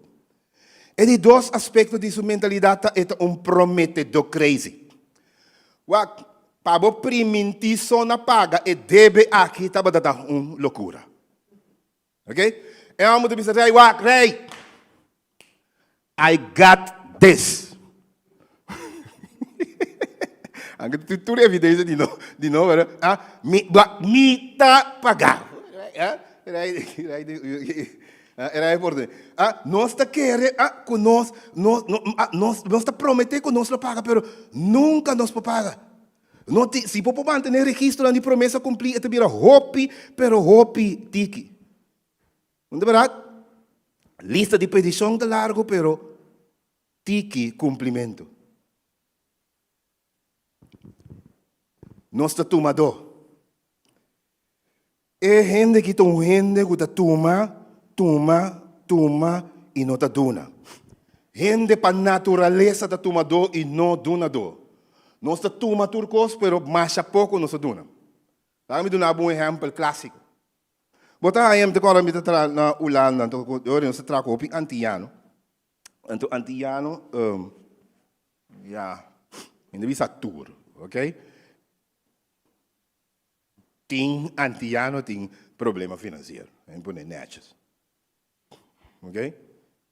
Speaker 8: E di dos aspekto di su mentalidat ta e ta un prometedó crazy. Wak, pa bo primintí so na paga e debe aki tabata ta un lokura. Ok? E hòmber ta bisa rei, wak, rei, I got this. Anke tin tur evidensia di no, di no, pero ah, mi, mi ta paga. Rei, rei, Era e por Ah, nos ta kere ah, ku nos, nos, no, ah, nos, nos ta prometé ku nos lo paga, pero nunka nos por paga. No ti, si bo por mantené registronan di promesa kumplí, e ta bira hopi, pero hopi tiki. No ta bèrdat? Lista di petishon ta largu, pero tiki kumplimentu. Nos ta tumadó. E hende ki ta un hende ku ta tuma, tuma, tuma i no ta duna. Hende pa naturalesa ta tumadó i no dunadó. Nos ta tuma tur kos, pero masha poko nos ta duna. Laga mi duna bo un ehèmpel klásiko. Bo ta haña, mi ta kòrda mi ta traha na Hulanda, anto ora nos ta traha ku hopi antiano. Anto antiano, ya, mi no bisa tur, ok. Tin antiano tin problema financiero. Mi pone netjes. Ok?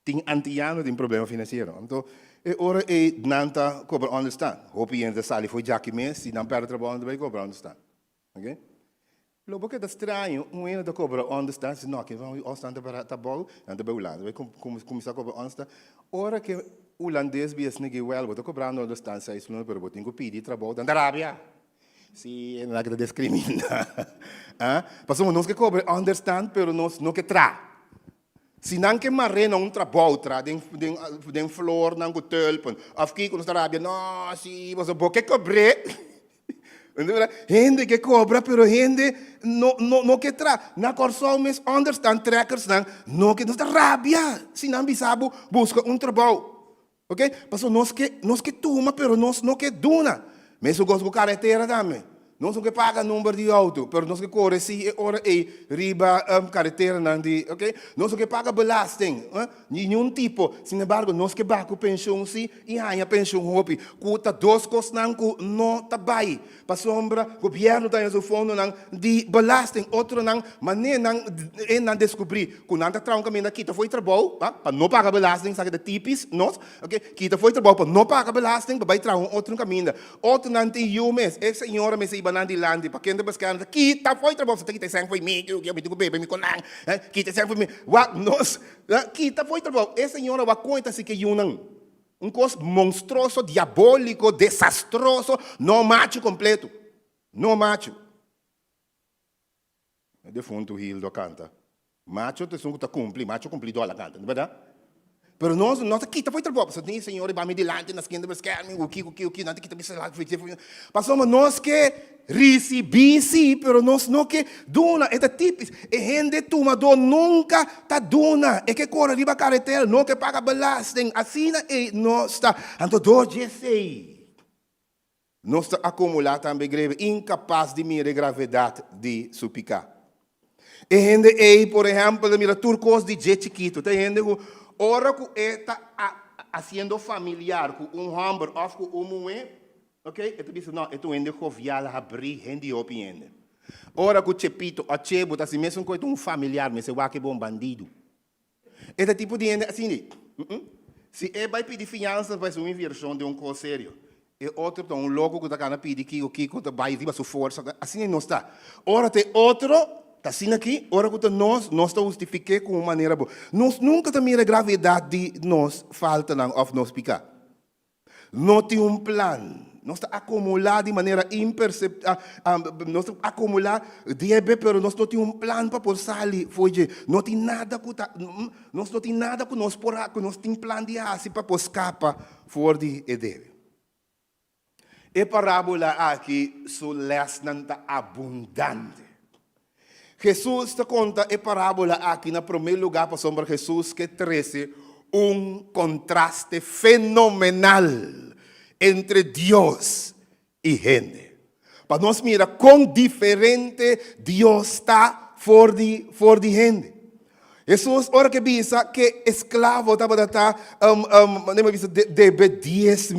Speaker 8: Tin antiano tin problema financiero. Anto e ora ei nan ta cobra onderstand. Hopi hende ta sali for djaki mes, si nan perde trabou nan ta bay cobra onderstand. Ok? Lo bo keda straño, un hende ta kobra onderstand, si no, aki onderstand ta bara ta bou, nan ta bai Hulanda, bai kuminsá kobra onderstand. Ora ke hulandes bisa esaki, wèl, bo ta kobrando onderstand seis luna, pero bo tin ku pidi trabou, nan ta rabia. Si, nan ta diskriminá. Ah, pasobra nos ke kobra onderstand, pero nos no ke traha. Si nan ke mar'é na un trabou, traha den den den flornan ku tulpen, òf kiko, nos ta rabia, no, si, pasobra bo ke kobr'é. Hende ke kobra, pero hende no no no ke traha. Na Kòrsou mes onderstand trekkersnan no ke, nos ta rabia si nan bisa bo buska un trabou. Ok, pasobra nos ke nos ke tuma pero nos no ke duna. Mesun kos ku karetera tambe. Nos no ke paga number di outo, pero nos ke kore si e ora ei riba kareteranan di, ok. Nos no ke paga belasting, ni niun tipo. Sin embargo, nos ke baha ku penshun si i haña penshun hopi. Ku ta dos kosnan ku no ta bai. Pasobra gobièrnu ta haña su fondonan di belasting. Otronan manera nan e nan deskubrí ku nan ta traha un kaminda kita fo'i trabou pa no paga belasting, esaki ta tipis nos, ok, kita fo'i trabou pa no paga belasting pa bai traha un otro kaminda. Otronan tin yu mes, e señora mester hiba nan dilanti pa kende beskèrm ta kita fo'i trabou, ta kita e sèn fo'i mi, mi tin ku bebe mi ku nan, kita e sèn fo'i mi, wak nos kita fo'i trabou, e señora wak kon e ta hasi ku e yunan. Un kos monstroso, diabóliko, desastroso, no machu kompleto. No machu. E defuntu Hildo a kanta, Macho ta esun ku ta kumpli, macho kumplidó al a kanta, no bèrdat? Pero nos no ta kita fo'i trabou, pasobra tin señor riba mi dilanti na skinda beskerming, uki, uki, uki, nan ta kita mi salario fo'i dje. Pasobra nos ke risibí sí, pero nos no ke duna. E ta típis, e hende tumadó nunka ta duna, e ke kore riba karetera, no ke paga belasting, asina ei nos ta. Anto dor dje esei nos ta akumulá tambe greve, inkapas di mira e gravedat di su piká. E hende ei, por ehèmpel, ta mira tur kos di dje chikitu. Ta e hende ku ora ku e ta hasiendo familiar ku un hòmber òf ku un muhé, ok, e ta bisa, no, e ta un hende jovial, habrí, hende hopi hende. Ora ku Chepito òf Chebo ta hasi mesun kos, e ta un familiar, mester wak e bon bandidu. E ta tipo di hende asina ei. Si e bai pidi fiansa pa hasi un invershon den un kos serio, e otro ta un loko ku ta kana pidi kiko kiko ta bai riba su forsa. Asina nos ta. Ora ta e otro ta asina aki, ora ku ta nos, nos ta hustifik'é ku un manera bo. Nos nunka ta mira e gravedat di nos faltanan òf nos piká. No tin un plan. Nos ta akumulá di manera impercep-, nos ta akumulá debe pero nos no tin un plan pa por sali for dje. No tin nada ku ta, nos no tin nada ku nos por ku nos tin plan di hasi pa por skapa for di e debe. E parábola aki su lèsnan ta abundante. Hesus ta konta e parábola aki na promé lugá pasobra Hesus ke trese un kontraste fenomenal entre Dios i hende. Pa nos mira kon diferente Dios ta for di for di hende. Hesus ora ke bisa ke esklavo tabata ta manera mi a bisa debe 10,000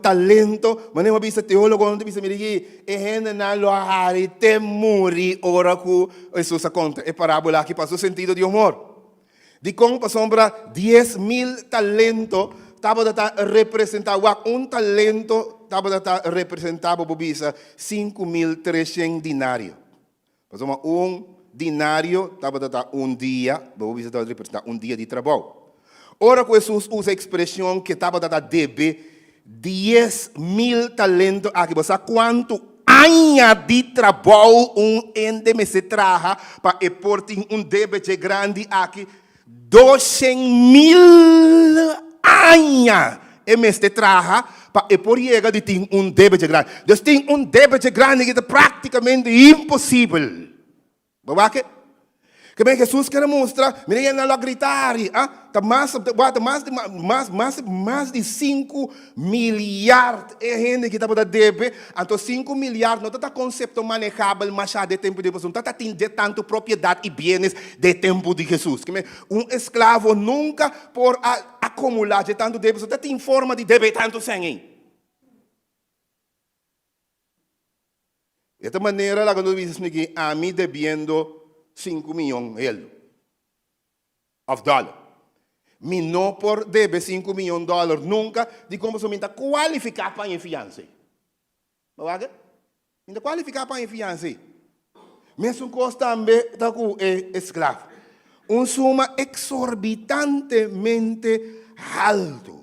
Speaker 8: talento, manera mi a bisa teologonan ta bisa mira aki e hendenan lo a hari te muri ora ku Hesus a konta e parabola aki pa su sentido di humor. Dikon? Pasobra 10,000 talento tabata ta representa, wak un talento tabata ta representa bo por bisa 5300 dinario. Pasobra un dinario tabata ta un dia, bo por bisa tabata representá un dia di trabou. Ora ku Hesus usa e ekspreshon ku e tabata ta debe 10,000 talento aki, bo sa kuantu aña di trabou un hende mester traha pa e por tin un debe dje grandi aki? 200,000 aña e mester traha pa e por yega di tin un debe dje grandi. Dus tin un debe dje grandi ki ta práktikamente imposibel. Bo wak e? Ke men Hesus kere mustra, mira yenda lo a grita ari, ah, ta mas, ta mas, mas, mas, mas di sinku Miliard e hende ki tabata debe, anto sinku miliard no ta ta konsepto manehabel masha den tempu di Hesus, no ta tin de tantu propiedat i bienes den tempu di Hesus. Kimen, un esklavo nunka por a akumulá dje tantu debe, pasobra ta tin forma di debe tantu sèn ei. E ta manera laga nos bisa esaki, ami debiendo sinku miyon helu. Of dollar. Mi no por debe sinku miyon dollar nunka, dikon pasobra mi ta kualifiká pa haña e fiansa ei. Bo wak? Mi ta kualifiká pa haña e fiansa ei. Mesun kos tambe ta ku e esklaf. Un suma eksorbitantemente haltu.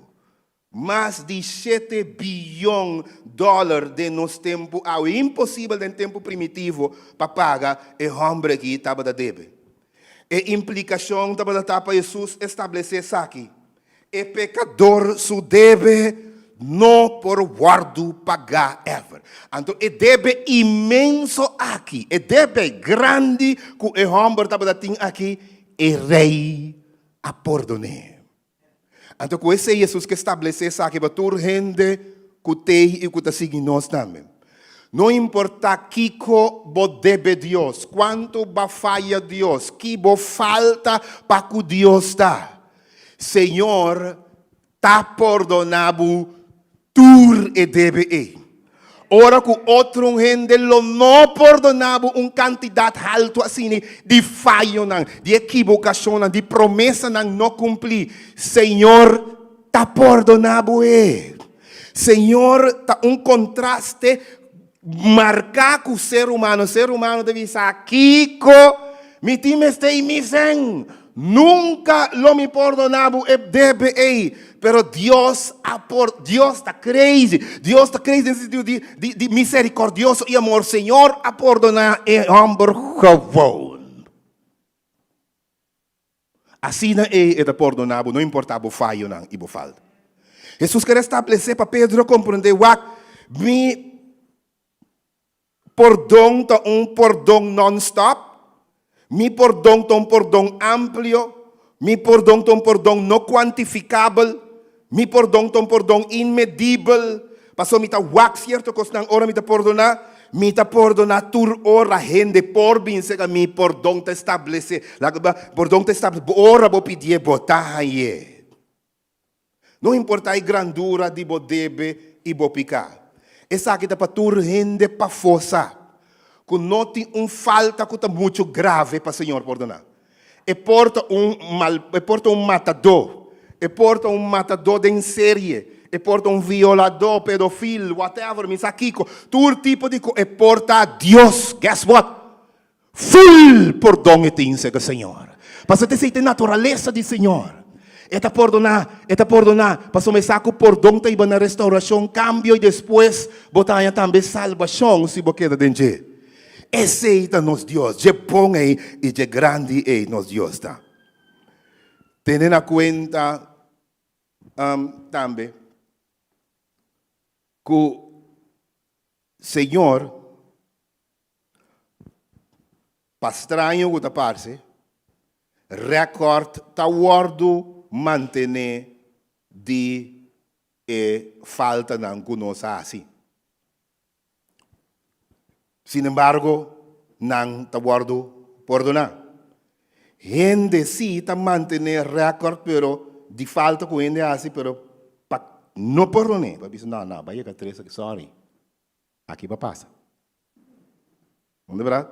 Speaker 8: Mas di shete biyon dòler den nos tempu awe. Imposibel den tempu primitivo pa paga e hòmber aki tabata debe. E implikashon tabata ta pa Hesus establesé esaki, E pekador su debe no por wòrdu pagá ever. Anto e debe inmenso aki, e debe grandi ku e hòmber tabata tin aki, e rei a pordon'é. Anto ku esei Hesus ke establesé esaki pa tur hende ku t'ei i ku ta sigui nos tambe. No importá kiko bo debe Dios, kuantu bo a faya Dios, ki bo falta pa ku Dios ta, Señor ta pordoná bo tur e debe ei. Ora ku otro hende lo no pordoná bo un kantidat haltu asina di fayonan, di ekibokashonnan, di promesanan no kumplí, Señor ta pordoná bo e. Señor ta un kontraste marká ku ser humano. Ser humano ta bisa, Kiko mi tin mester i mi sen? Nunka lo mi pordoná bo e debe ei. Pero Dios a por, Dios ta crazy. Dios ta crazy den sentido di, di, di misericordioso i amor. Señor a pordoná e hòmber gewoon. Asina ei e ta pordoná bo, no importá bo fayonan i bo falta. Hesus ker establesé pa Pedro komprendé, Wak, mi pordon ta un pordon nònstòp, mi pordon ta un pordon amplio, mi pordon ta un pordon no kuantifikabel, mi pordon ta un pordon inmedibel, pasobra mi ta wak sierto kosnan ora mi ta pordoná, mi ta pordoná tur ora hende por bin serka mi, pordon ta establesé, pordon ta establesé, ora bo pidié bo ta hañ'é. No importá e grandura di bo debe i bo piká. Esaki ta pa tur hende pafó sa ku no tin un falta ku ta muchu grave pa Señor pordoná. E por ta un mal, e por ta un matadó, e por ta un matadó den serie, e por ta un violadó, pedofil, whatever, mi sa kiko, tur tipo di ko, e por ta Dios, guess what? Full pordon e tin sega Señor. Pasobra ta esei ta e naturalesa di Señor. E ta pordoná, e ta pordoná, pasobra e sa ku pordon ta hiba na restaurashon, kambio i despues bo ta haña tambe salbashon si bo keda den dje. Esei ta nos Dios, dje bon ei i dje grandi ei nos Dios ta. Tene na kuenta tambe ku Señor. Pa straño ku ta parse, rèkòrt ta wòrdu mantené di e faltanan ku nos a hasi. Sinembargo, nan ta wòrdu pordoná. Hende sí ta mantené rèkòrt pero di falta ku hende a hasi pero pa no pordoné, pa bisa no, no, bai yega tres aki, sorry. Aki pa pasa. No ta berdad?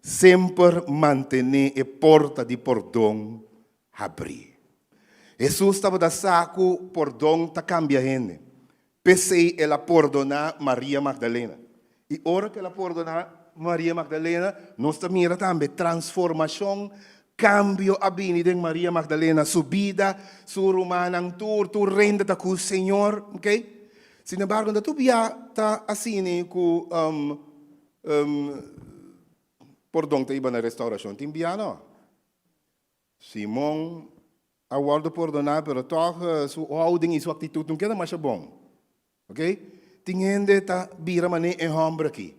Speaker 8: Semper mantené e porta di pordon habrí. Hesus tabata sa ku pordon ta kambia hende. P'esei el a pordoná Maria Magdalena. I ora ku el a pordoná Maria Magdalena, nos ta mira tambe transformashon, kambio a bini den Maria Magdalena su bida, su rumannan, tur, tur rende ta ku Señor. Okay? Sin embargo, no ta tur bia ta asina ku pordon ta hiba na restaurashon. Tin bia no. Simon a wòrdu pordoná, pero tòg su houding i su aktitut no keda masha bon. Oké? Tin hende ta bira manera e hòmber aki,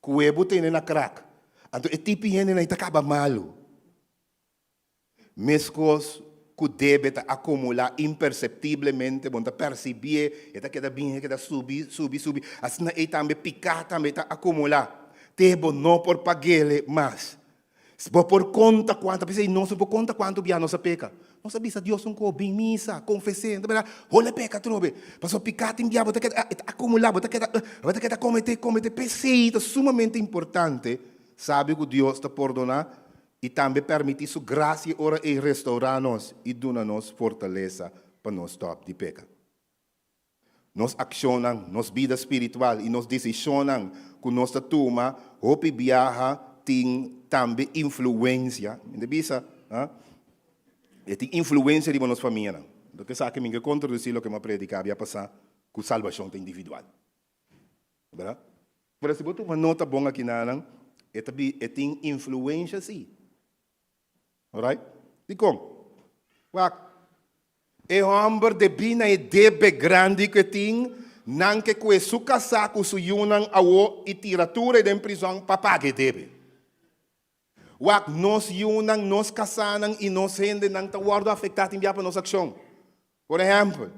Speaker 8: ku webu tene na krak. Anto e tipi hendenan ta kaba malu. Meskos ku debe ta akumulá imperseptiblemente, bo no ta persibié, e ta keda bin, e keda subi, subi, subi. Asina ei tambe piká tambe ta akumulá te bo no por pag'é mas. Bo por konta kuantu, p'esei nos no por konta kuantu bia nos a peka. Nos a bisa Dios un ko, bin misa, konfes'é, no ta berdad? Hole peka atrobe. Pasobra piká tin bia bo ta keda, e ta akumulá, bo ta keda, bo ta keda kometé, kometé. P'esei ta sumamente importante sabi ku Dios ta pordoná I tambe permití su grasia ora ei restourá nos i duna nos fortalesa pa nos stòp di peka. Nos akshonnan, nos bida spiritual i nos desishonnan ku nos ta tuma hopi biaha tin tambe influensia, mi ta bisa, ah, e tin influensia riba nos famianan. Lo ke esaki mi ke kontradisí loke mi a prediká bia pasá ku salbashon ta individual. Berdad? Pero si bo tuma nota bon akinanan, e ta bi, e tin influensia sí. Alright? Dikon? Wak. E hòmber debí na e debe grandi ku e tin, nan ke kue su kasá ku su yunan awo i tira tur e den prizòn pa paga e debe. Wak, nos yunan, nos kasánan i nos hendenan ta wòrdu afektá tin bia pa nos akshon. Por ehèmpel,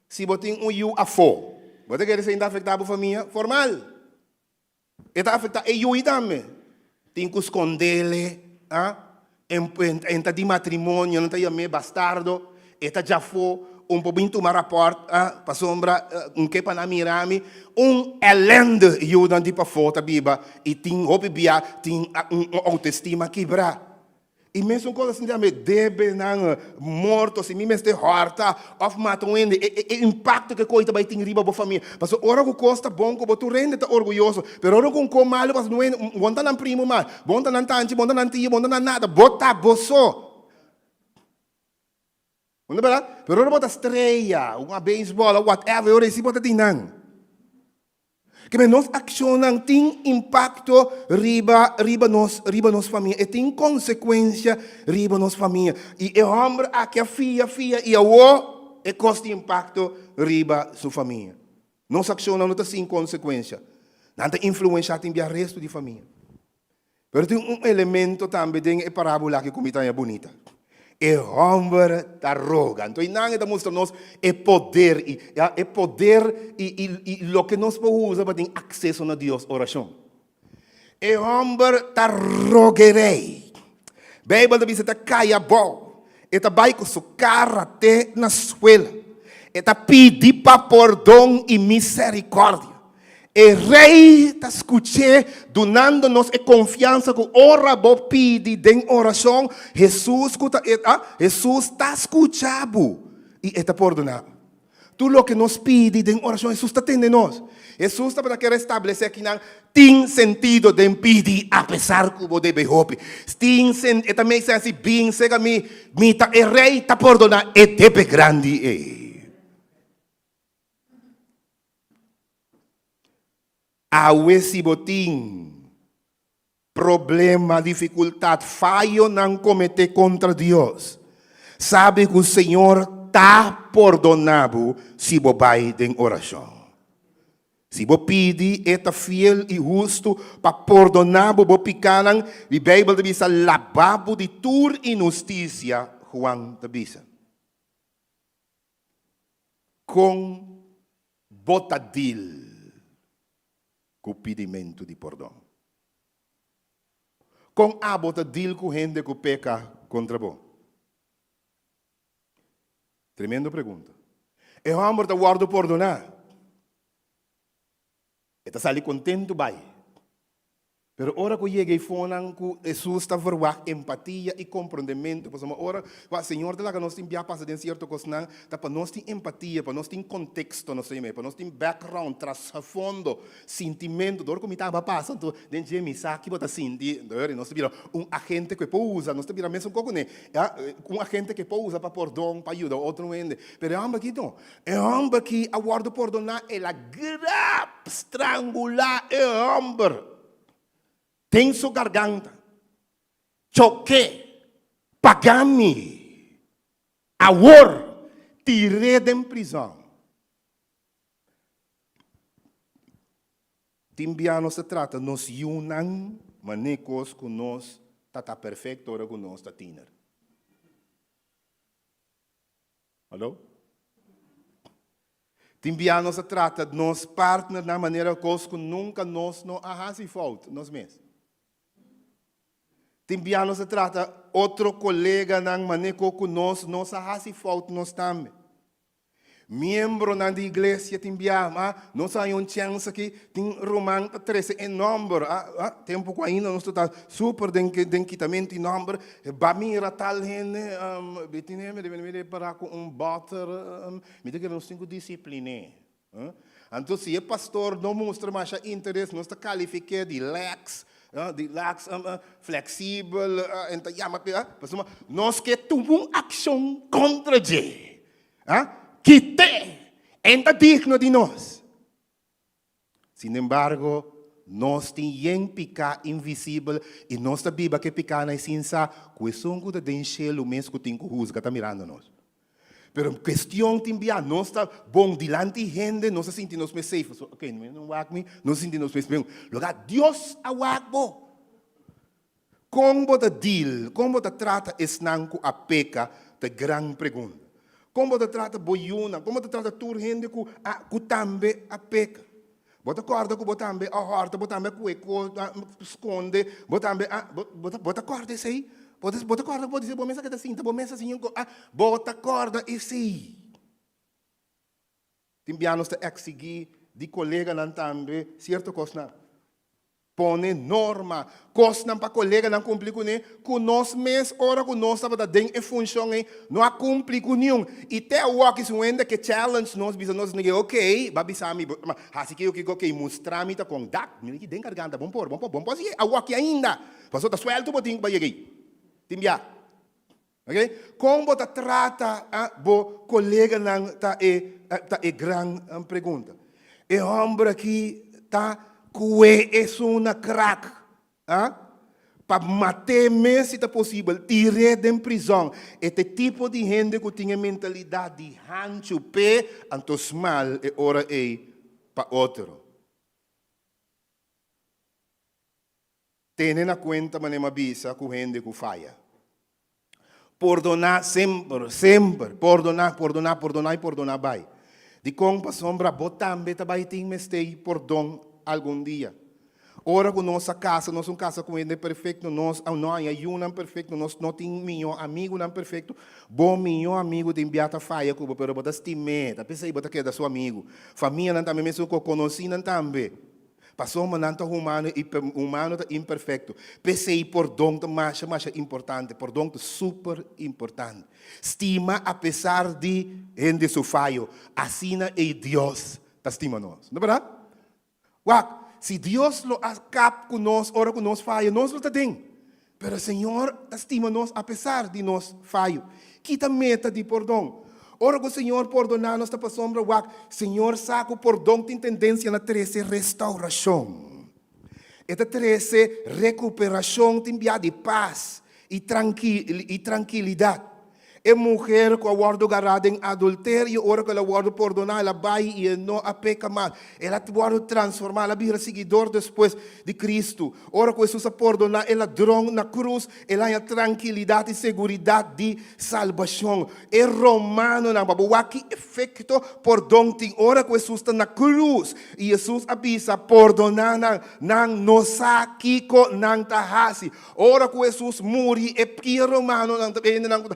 Speaker 8: si bo tin un yu afó, bo ta kere esei ta afektá bo famia formal. E ta afektá e yui tambe. Tin ku skondele, a, en ta di matrimonio, nan ta yam'é bastardo, e ta djafó, un por bin tuma rapòrt, a, pasobra un ke pa nan mira mi. Un èlènde yunan di pafó ta biba i tin hopi bia tin un outestima kibrá. I mesun kos asin tambe debe nan morto, si mi mester hòrta òf mata un hende, e e impakto ku e kos ta bai tin riba bo famia. Pasobra ora ku kos ta bon ku bo tur hende ta orguyoso, pero ora ku un kos malu pasa no hende, bo no ta nan primo mas, bo no ta nan tanchi, bo no ta nan tio, bo no ta nan nada, bo ta bo so. No ta bèrdat? Pero ora bo ta strea, un a beisbòl òf whatever, e ora ei si bo ta tin nan. Keme nos akshonnan tin impakto riba riba nos riba nos famia. E tin konsekuensia riba nos famia. I e hòmber aki a fia fia i awor e kos tin impakto riba su famia. Nos akshonnan no ta sin konsekuensia. Nan ta influenshá tin bia restu di famia. Pero tin un elemento tambe den e parábola aki ku mi ta haña bunita. E hòmber ta roga. Anto einan e ta mustra nos e poder i ya e poder i i i loke nos por usa pa tin akseso na Dios, orashon. E hòmber ta roga e rei. Beibel ta bisa e ta kai abou. E ta bai ku su kara te na suela. E ta pidi pa pordon i miserikòrdia. E Rei ta skuch'é, dunando nos e konfiansa ku ora bo pidi den orashon, Hesus ku ta e, ah, Hesus ta skucha bo i e ta pordoná bo. Tur loke nos pidi den orashon, Hesus ta tende nos. Hesus tabata kere establesé kinan tin sentido den pidi apesar ku bo debe hopi. Tin sen, e ta make sense si bin serka mi, mi ta e Rei ta pordoná e debe grandi ei. Awe si bo tin problema, dificultad, fayonan comete contra Dios, sabi cu Señor ta pordona bo si bo bay den oracion. Si bo pidi, E ta fiel y husto pa pordona bo bo picanan, di Bijbel ta bisa laba bo di tur inhusticia, Juan ta bisa. Kon bo ta deal ku pidimentu di pordon? Kon abo ta deal ku hende ku peka kontra bo? Tremendo pregunta. E hòmber ta wòrdu pordoná. E ta sali kontentu bai. Pero ora ku yega e fonan ku Hesus ta verwagt empatia i komprondementu, pasobra ora ku Señor ta laga nos tin bia pasa den sierto kosnan, ta pa nos tin empatia, pa nos tin konteksto, nos ta yama, pa nos tin background, trasfondo, sintimentu. Dor ku mi taba pasa anto den dje mi sa ki bo ta sinti, dor nos ta bira un agente ku e por usa, nos ta bira mesun kos kuné, ya, un agente ku e por usa pa pordon, pa yuda otro hende. Pero e hòmber aki no. E hòmber ki a wòrdu pordoná, el a grap, strangulá e hòmber den su garganta. Chok'é, Paga mi awor, tir'é den prizòn. Tin bia nos ta trata nos yunan manera kos ku nos ta ta perfekto ora ku nos ta tiner. Hallo? Tin bia nos a trata nos partnernan manera kos ku nunka nos no a hasi fout nos mes. Tin bia nos a trata otro koleganan manera ku ku nos nos a hasi fout nos tambe. Miembronan di iglesia tin bia, ma nos a haña un chèns aki, tin ruman ta trese e nòmber, ah, ah, tempu ku ainda nos ta super den den kitamentu di nòmber, Ba mira tal hende, mi tin hende mi debe para ku un bòter, mi ta kere nos tin ku disiplin'é. Anto si e pastor no mustra masha interes, nos ta kalifik'é di lèks. Relax, fleksibel, en ta yama pe, pasobra nos ke tuma un akshon kontra dje. Kit'é! En ta digno di nos. Sinembargo, nos tin yen piká invisibel i nos ta biba ku e pikánan ei sin sa ku esun ku ta den shelu mes ku tin ku husga ta mirando nos. Pero kuestion tin bia, nos ta bon dilanti hende, nos ta sinti nos mes safe. Pasobra, ok, no hende wak mi, nos ta sinti nos mes bon. Loke Dios a wak bo. Kon bo ta deal, kon bo ta trata esnan ku a peka ta e gran pregunta. Kon bo ta trata bo yunan, kon bo ta trata tur hende ku a ku tambe a peka. Bo ta kòrda ku bo tambe a hòrta, bo tambe a kue kos, a skonde, bo tambe a bo ta bo ta kòrda esei? Bo ta bo ta kòrda ku bo disi bo mes a keda sinta bo mes asin a bo ta kòrda esei? Tin bia nos ta eksigí di koleganan tambe sierto kosnan. Pone norma, kosnan pa koleganan kumpli kuné, ku nos mes ora ku nos tabata den e funshon ei no a kumpli ku niun. I te awor si un hende ke challenge nos bisa nos nigga ok, ba bisa mi ma hasi kiko kiko ok mustra mi ta kon dak mi den garganta bon por bon por bon por hasi awor ainda pasobra ta suelto bo tin ku ba yega ei. Tin bia. Ok, kon bo ta trata bo koleganan ta e ta e gran pregunta. E hòmber aki ta kue esun na krak, a pa mat'é mes si ta posibel, tir'é den prizòn. E ta e tipo di hende ku tin e mentalidat di hanchu p'e, anto smal e ora ei pa otro. Tene na kuenta manera mi a bisa ku hende ku faya. Pordoná semper, semper. Pordoná, pordoná, pordoná i pordoná bai. Dikon? Pasobra bo tambe ta bai tin mester i pordon algun dia. Ora ku nos a kasa, nos un kasa ku hende perfekto, nos no haña yunan perfekto, nos no tin mihó amigunan perfekto. Bo mihó amigu tin bia ta faya ku bo, pero bo ta stim'é, ta p'esei bo ta keda su amigu. Famianan tambe mesun ku konosínan tambe. Pasobra nan ta humano i humano ta imperfecto. P'esei pordon ta masha masha importante. Pordon ta super importante. Stima apesar di hende su fayo. Asina ei Dios ta stima nos. No berdad? Wak, si Dios lo a kap ku nos ora ku nos faya, nos lo ta den. Pero Señor ta stima nos apesar di nos fayo. Ki ta meta di pordon? Ora ku Señor pordoná nos ta pasobra wak Señor sa ku pordon tin tendensia na trese restaurashon. E ta trese rekuperashon tin bia di pas i trankilidat. E muher ku a wòrdu gará den adulterio, ora ku el a wòrdu pordoná, el a bai i e no a peka mas. El a wòrdu transformá, el a bira siguidor despues di Kristu. Ora ku Hesus a pordoná e ladron na krus, el a haña trankilidat i seguridat di salbashon. E romanonan, pa bo wak ki efekto pordon tin ora ku Hesus ta na krus i Hesus a bisa, Pordoná nan, nan no sa kiko nan ta hasi. Ora ku Hesus muri, e pia romanonan ta hendenan ku ta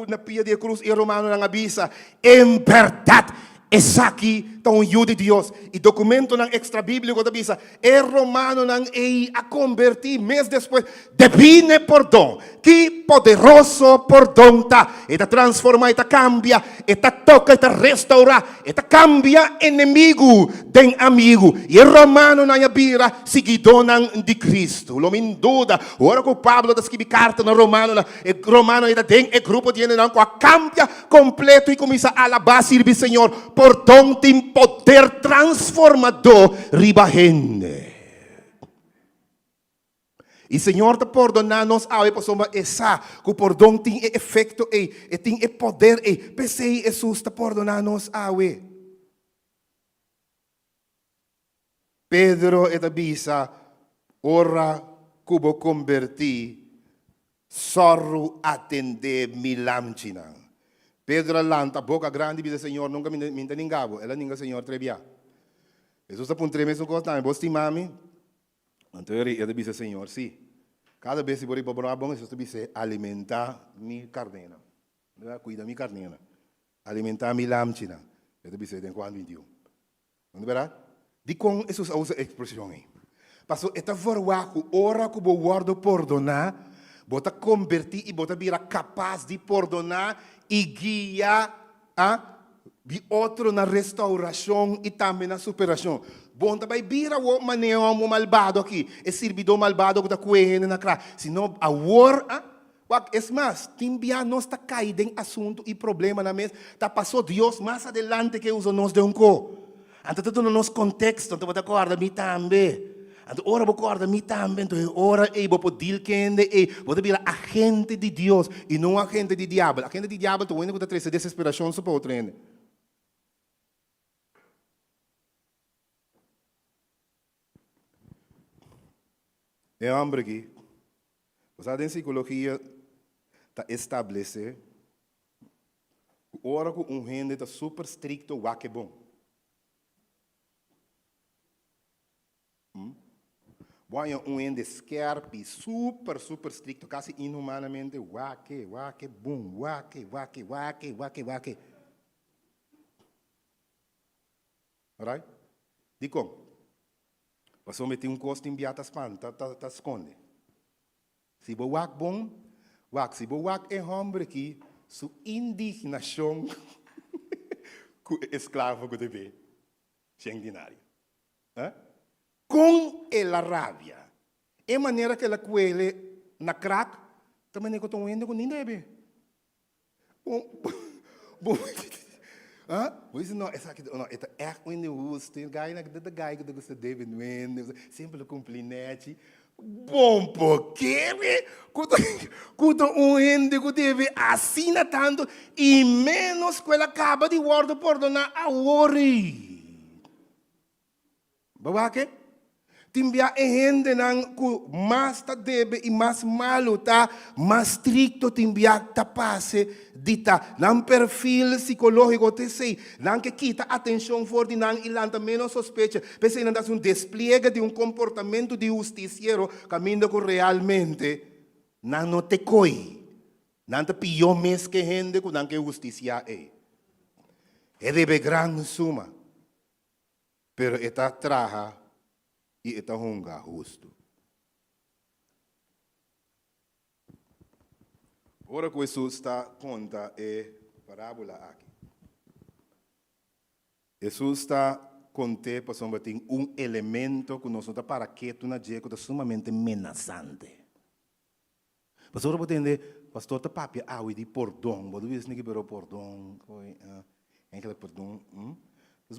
Speaker 8: na pia di e krus, e romanonan a bisa, En bèrdat esaki ta un Yu di Dios. I dokumentonan ekstrabíbliko ta bisa, e romanonan ei a kombertí mes despues debí n'e pordon. Ki poderoso pordon ta! E ta transformá, e ta kambia, e ta toka, e ta restourá, e ta kambia enemigu den amigu. I e romanonan a bira siguidónan di Kristu. Lo mi duda, ora ku Pablo ta skibi karta na romanonan, e romanonan ta den e grupo di hendenan ku a kambia kompleto i kuminsá alabá sirbi Señor. Pordon tin poder transformadó riba hende. I Señor ta pordoná nos awe pasobra E sa ku pordon tin e efekto ei, e tin e poder ei. P'esei Hesus ta pordoná nos awe. Pedro e ta bisa, Ora ku bo kombertí, sòru atendé mi lamchinan. Pedro a lanta boka grandi i bisa, Señor, nunka mi ta ninga bo. El a ninga Señor tres bia. Hesus ta puntr'é mesun kos tambe, Bo stima mi? Anto e ta bisa, Señor, sí. Kada bes si bo riba bo no a bon, Hesus ta bis'é, Alimentá mi karnénan. Kuida mi karnénan. Alimentá mi lamchinan. E ta bis'é den Juan 21. No ta bèrdat? Dikon Hesus a usa e ekspreshon ei? Pasobra e ta verwagt ku ora ku bo wòrdu pordoná, bo ta kombertí i bo ta bira kapas di pordoná i guia a. Di otro na restaurashon i tambe na superashon. Bon ta bai bira awor manera e hòmber malbado aki, e sirbidó malbado ku ta kue hende na kla. Sino awor, a, wak, es mas, tin bia nos ta kai den asuntu i problemanan mes, ta pasó Dios mas adelante ke usa nos den un ko. Anto ta duna nos konteksto, anto bo ta kòrda mi tambe. Anto ora bo kòrda mi tambe, anto e ora ei bo por deal kende ei, bo ta bira agente di Dios i no un agente di diabel. Agente di diabel ta un hende ku ta trese desesperashon so pa otro hende. E hòmber aki, bo sa den sikologia ta establesé ku ora ku un hende ta super strikto wak e bon. Bo haña un hende skèrpi, super, super strikto, kasi inhumanamente, wak e, wak e bon, wak e, wak e, wak e, wak e, wak e. Right? Dikon? Pasobra mi tin un kos tin bia ta spanta, ta, ta skonde. Si bo wak bon, wak, si bo wak e hòmber aki su indignashon ku e esklavo ku ta be shen dinario. Eh? Kon el a rabia! E manera ku el a kuele na krak ta manera ku ta un hende ku ni debe. Bo, bo, ah? Bo dice, no, esaki, no, e ta echt un hende hustu, e gai na, ta gai ku ta gusta debe nuende, semper lo kumpli nechi. Bon por kere ku ta, ku ta un hende ku debe asina tantu i ménos ku el a kaba di wòrdu pordoná awor ei. Bo wak e? Tin bia e hendenan ku mas ta debe i mas malu ta, mas strikto tin bia ta pase di ta. Nan perfil sikológiko ta esei. Nan ke kita atenshon for di nan i lanta ménos sospecha. P'esei nan ta hasi un despliegue di un komportamentu di hustisiero kaminda ku realmente nan no te koi. Nan ta pió mes ke hende ku nan ke hustisiá ei. E debe gran suma. Pero e ta traha i e ta hunga hustu. Ora ku Hesus ta konta e parábola aki, Hesus ta kont'é pasobra tin un elemento ku nos no ta para ketu na dje ku ta sumamente menasante. Pasobra bo tende pastor ta papia awe di pordon, bo ta bisa esaki pero pordon, eigenlijk pordon, hm.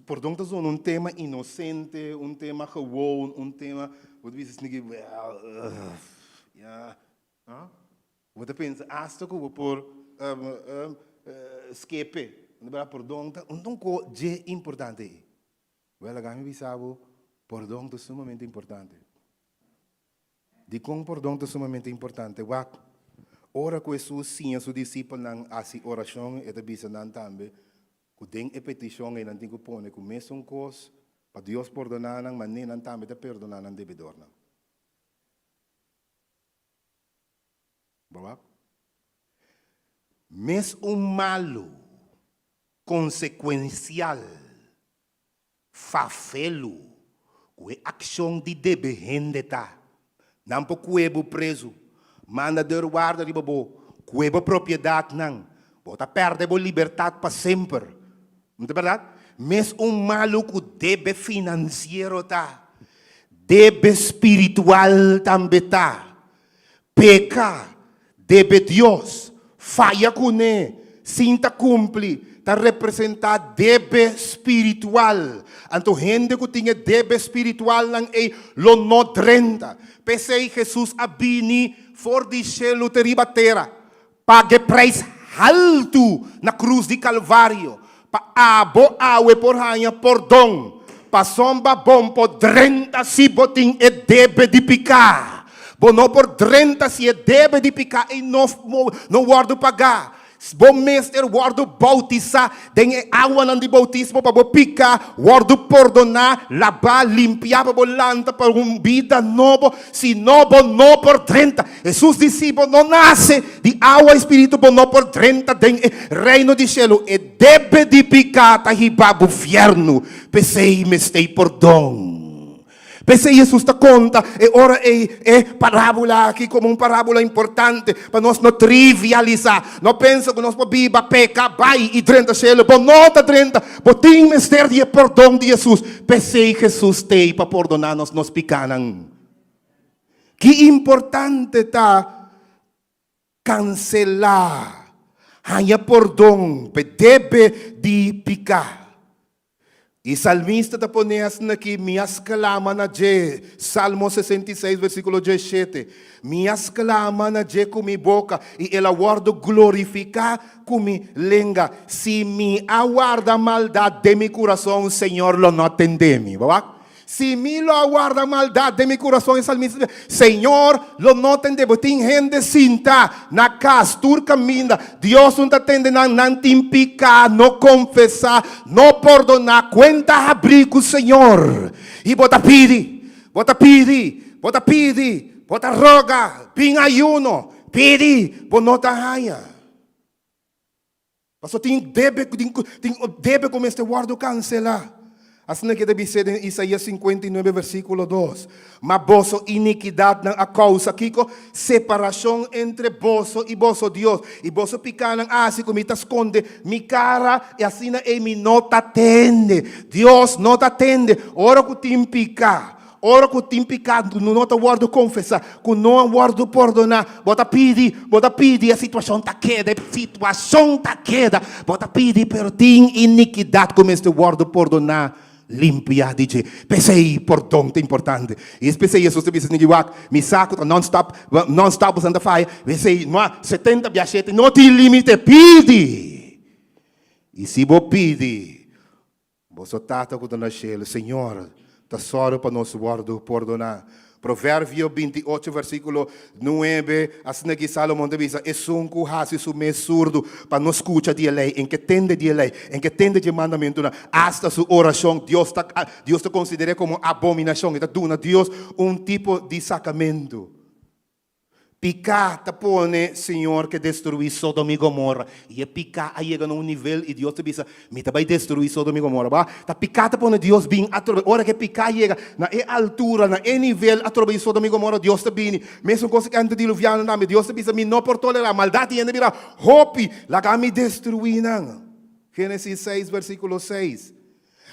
Speaker 8: Pordon ta zona un tema inosente, un tema gewoon, un tema, bo ta bisa esaki well, ya, Bo ta pensa hasta ku bo por skepe, pordon ta un ko dje importante ei. Well, laga mi bisa bo, pordon ta sumamente importante. Dikon pordon ta sumamente importante? Wak, ora ku Hesus siña su disipelnan hasi orashon, e ta bisa nan tambe ku den e petishon ei nan tin ku pone ku mesun kos pa Dios pordoná nan, manera nan tambe ta perdoná nan debedornan. Bo wak? Mes un malu konsekuensial Fafelu ku e akshon di debe hende ta, Nan por kue bo prezu, manda deurwaarder riba bo, kue bo propiedatnan, bo ta pèrdè bo libertat pa semper. No ta bèrdat? Mes un malu ku debe finansiero ta, debe spiritual tambe ta. Peka, debe Dios, faya kuné, sin ta kumpli, ta representá debe spiritual. Anto hende ku tin e debe spiritualnan ei lo no drenta. P'esei Hesus a bini for di shelu te riba tera, paga e preis haltu na krus di Kalvario, pa abo awe por haña pordon. Pasobra bon por drenta si bo tin e debe di piká. Bo no por drenta si e debe di piká ei no no wòrdu pagá. Bo mester wòrdu boutisá den e awanan di boutismo pa bo piká wòrdu pordoná, labá, limpiá pa bo lanta pa un bida nobo. Si no, bo no por drenta. Hesus di, Si bo no nase di awa i spiritu, bo no por drenta den e Reino di shelu. E debe di piká ta hiba bo fièrnu. P'esei mester pordon. P'esei Hesus ta konta e ora ei e parábola aki komo un parábola importante pa nos no trivialisá. No pensa ku nos por biba, peka, bai i drenta shelu. Bo no ta drenta. Bo tin mester di e pordon di Hesus. P'esei Hesus t'ei pa pordoná nos nos pikánan. Ki importante ta Kanselá, haña pordon p'e debe di piká. E salmista ta pone asina aki, Mi a sklama na dje, Salmo 66 versíkulo 17, Mi a sklama na dje ku mi boka, i el a wòrdu glorifiká ku mi lenga. Si mi a warda maldat den mi kurason, Señor lo no tende mi. Bo wak? Si mi lo a warda maldat den mi kurason, e salmista di, Señor lo no tende bo. Tin hende sinta na kas tur kaminda, Dios no ta tende nan, nan tin piká no konfesá, no pordoná, kuenta habrí ku Señor. I bo ta pidi, bo ta pidi, bo ta pidi, bo ta roga, bin ayuno, pidi, bo no ta haña. Pasobra tin debe, tin, tin debe ku mester wòrdu kanselá. Asina ke ta bis'é den Isaías 59 versíkulo 2. Ma boso inikidatnan a kousa kiko? Separashon entre boso i boso Dios. I boso pikánan a hasi ku mi ta skonde mi kara, i asina ei mi no ta tende. Dios no ta tende ora ku tin piká. Ora ku tin piká ku no ta wòrdu konfesá, ku no a wòrdu pordoná, bo ta pidi, bo ta pidi, e situashon ta keda, e situashon ta keda. Bo ta pidi, pero tin inikidat ku mester wòrdu pordoná, limpiá di dje. P'esei pordon ta importante. I es p'esei Hesus ta bisa esaki, Wak, mi sa ku ta nònstòp, nònstòp boso ta faya, p'esei no, setenta bia shete no tin límite, pidi! I si bo pidi, Boso Tata ku ta na shelu, Señor, ta sòru pa nos wòrdu pordoná. Proverbio 28 versíkulo 9, asina ki Salomon ta bisa, Esun ku hasi su mes surdu pa no skucha di e lei, en ke tende di e lei, en ke tende di e mandamentunan, asta su orashon Dios ta Dios ta konsider'é komo abominashon, e ta duna Dios un tipo di sakamentu. Piká ta pone Señor ke destruí Sodom i Gomorra. I e piká a yega na un nivel i Dios ta bisa, Mi ta bai destruí Sodom i Gomorra. Ba, ta piká ta pone Dios bin atrobe. Ora ku e piká yega na e altura, na e nivel atrobe di Sodom i Gomorra, Dios ta bini. Mesun kos ku antediluviano tambe. Dios ta bisa, Mi no por tolerá maldat di hende bira hopi. Laga mi destruí nan. Génesis 6, versíkulo 6.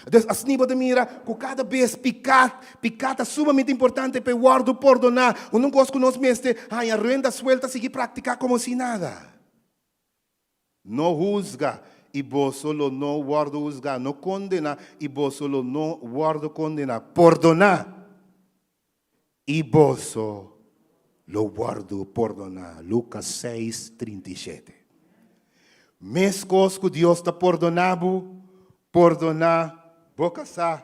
Speaker 8: Dus asina bo ta mira ku kada bes piká, piká ta sumamente importante pa e wòrdu pordoná. Un kos ku nos mester haña ruenda suelta sigui praktiká komo si nada. No husga, i boso lo no wòrdu husgá, no kondená, i boso lo no wòrdu kondená. Pordoná, i boso lo wòrdu pordoná. Lukas 6, 37. Meskos ku Dios ta pordoná bo, pordoná bo kasá,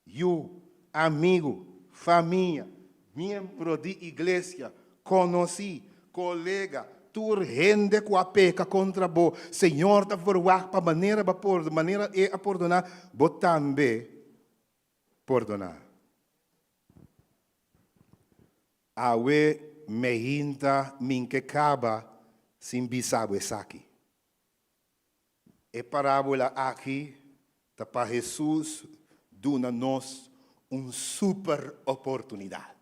Speaker 8: yu, amigu, famia, miembro di iglesia, konosí, kolega, tur hende ku a peka kontra bo. Señor ta verwagt pa manera bo a manera E a pordoná, bo tambe pordoná. Awe mehinta min ke kaba sin bisa bo esaki. E parábola aki ta pa Hesus duna nos un super oportunidat.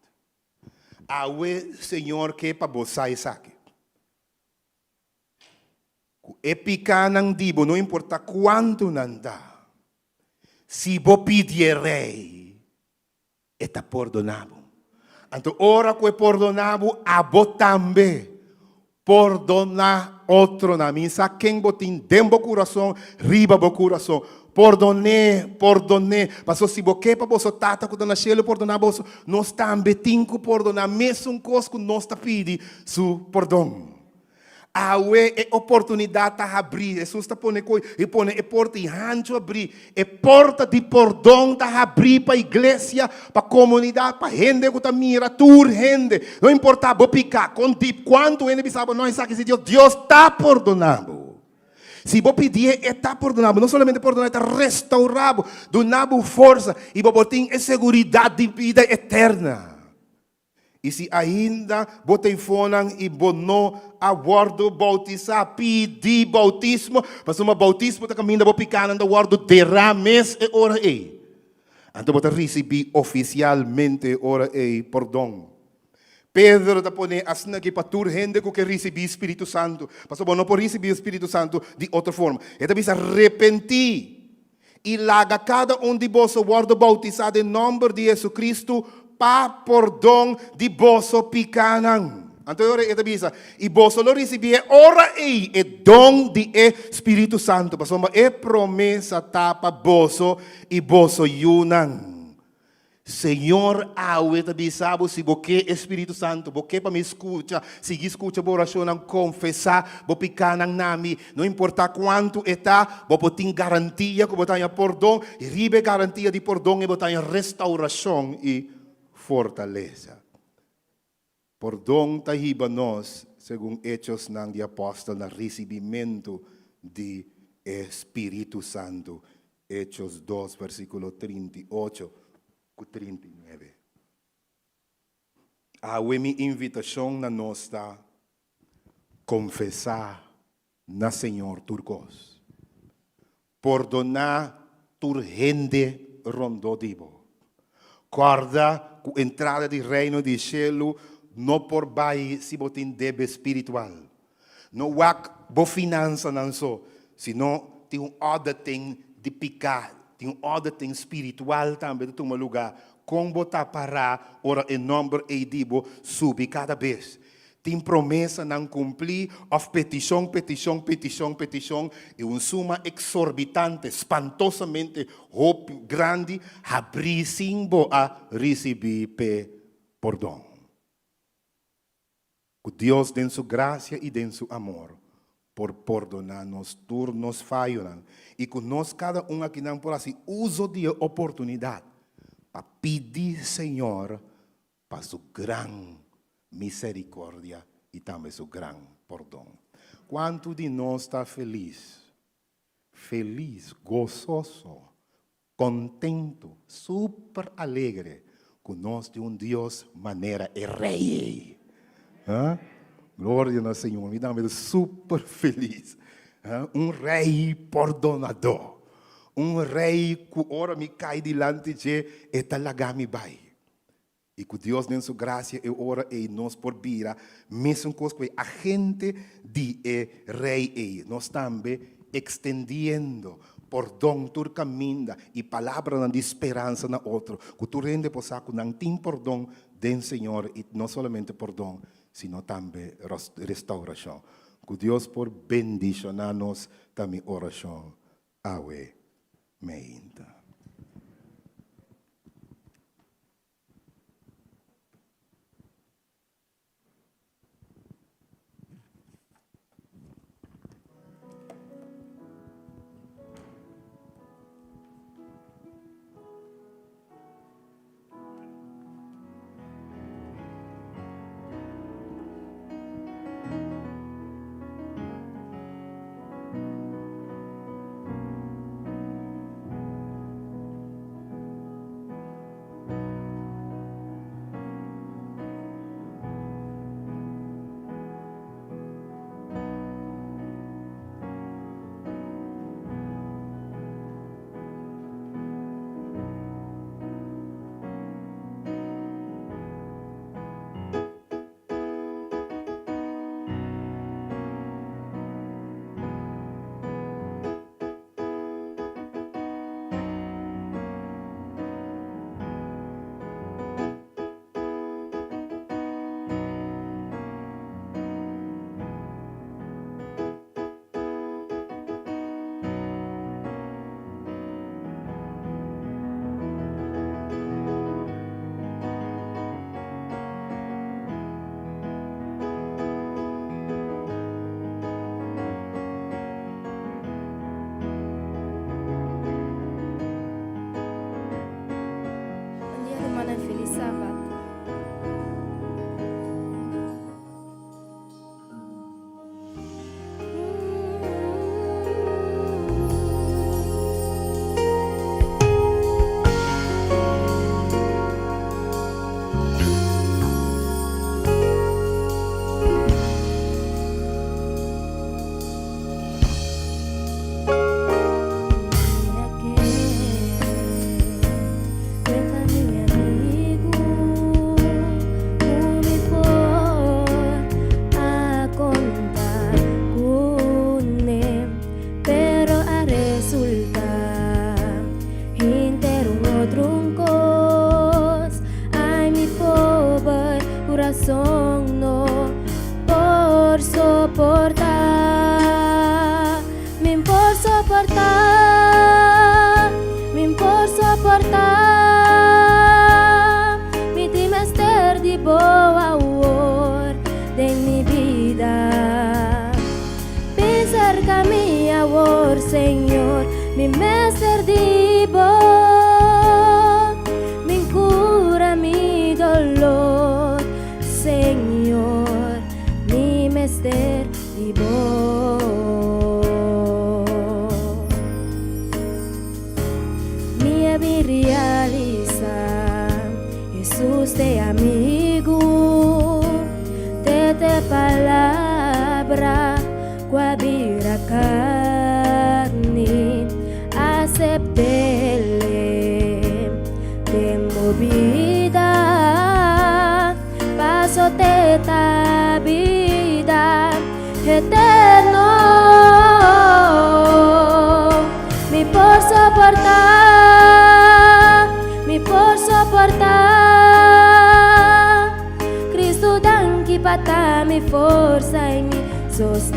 Speaker 8: Awe Señor ke pa bo sa esaki. Ku e pikánan di bo, no importá kuantu nan ta, si bo pidi e Rei, e ta pordoná bo. Anto ora ku e pordoná bo, abo tambe pordoná otronan. Mi sa ken bo tin den bo kurason, riba bo kurason. Pordon'é, pordon'é. Pasobra si bo ke pa boso Tata ku ta na shelu pordoná boso, nos tambe tin ku pordoná mesun kos ku nos ta pidi su pordon. Awe e oportunidat ta habrí. Hesus ta pone koe i pone e porta i hanchu habrí. E porta di pordon ta habrí pa iglesia, pa komunidat, pa hende ku ta mira, tur hende. No importá bo piká, kon dip, kuantu hende bisa bo no esaki si Dios, Dios ta pordoná bo. Si bo pidié, E ta pordoná bo. No solamente pordoná, E ta restourá bo, duna bo forsa i bo por tin e seguridat di bida eterna. I si ainda bo ta eifonan i bo no a wòrdu boutisá, pidi boutismo, pasobra boutismo ta kaminda bo pikánan ta wòrdu derá mes e ora ei. Anto bo ta risibí ofisialmente ora ei pordon. Pedro ta pone asina aki pa tur hende ku ke risibí Spiritu Santu, pasobra bo no por risibí e Spiritu Santu di otro forma. E ta bisa, Repentí i laga kada un di boso wòrdu boutisá den nòmber di Hesukristu pa pordon di boso pikánan. Anto e ora ei e ta bisa, I boso lo risibí e ora ei e don di e Spiritu Santu, pasobra e promesa ta pa boso i boso yunan. Señor awe ta bisa bo si bo ke e Spiritu Santu, bo ke pa mi skucha, sigui skucha bo orashonnan, konfesá bo pikánan na mi, no importá kuantu e ta, bo por tin garantia ku bo ta haña pordon, i riba e garantia di pordon ei bo ta haña restaurashon i fortalesa. Pordon ta hiba nos, segun Hechosnan di Apòstel, na risibimentu di e Spiritu Santu, Hechos dos, versíkulo 38 ku 39. Awe mi invitashon na nos ta, konfesá na Señor tur kos. Pordoná tur hende rondó di bo. Kòrda ku entrada di Reino di shelu no por bai si bo tin debe spiritual. No wak bo finansanan so, sino tin un auditing di piká, tin un auditing spiritual tambe ta tuma lugá. Kon bo ta pará ora e nòmber ei di bo subi kada bes? Tin promesanan kumplí òf petishon, petishon, petishon, petishon i un suma eksorbitante, spantosamente hopi grandi, habrí sin bo a risibí p'e pordon. Ku Dios den su grasia i den su amor por pordoná nos tur nos fayonan i ku nos kada un akinan por hasi uso di e oportunidat pa pidi Señor pa su gran misericordia i tambe su gran pordon. Cuantu di nos ta felis? Felis, gososo, contento, super alegre cu nos tin un Dios manera e Rey ey. Ha? Gloria na Señor. Mi tambe ta super felis. Ha? Un Rey pordonador. Un Rey cu ora mi cay dilanti dje, e ta laga mi bay. I ku Dios den su grasia e ora ei nos por bira mesun kos ku e agente di e Rei ei. Nos tambe ekstendiendo pordon tur kaminda i palabranan di speransa na otro, ku tur hende por sa ku nan tin pordon den Señor i no solamente pordon sino tambe restaurashon. Ku Dios por bendishoná nos ta mi orashon awe meinta.
Speaker 3: por soportá, mi'n por soportá, mi'n por soportá. Mi tin mester di bo awor den mi bida. Bin serka mi awor, Señor, mi mester di bo. Bin kura mi dolor, Señor, mi mester di bo. Mi a bin realisá, Jesus t'e amigu, t'e t'e Palabra ku a bira karni, asept'ele den bo bida, paso t'e ta bida eterno. Mi por soportá, mi por soportá. Cristo danki pa ta mi forsa i mi sosten.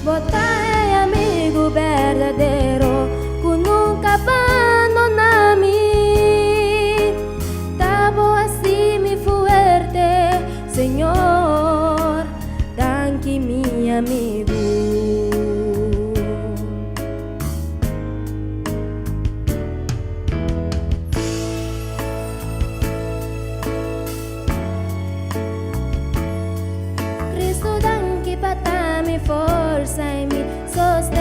Speaker 3: Bo ta e amigu berdadero ku nunka bandoná mi. Ta bo hasi mi fuerte, Señor. Danki mi amigu. Cristo danki pa ta mi forsa i mi sosten.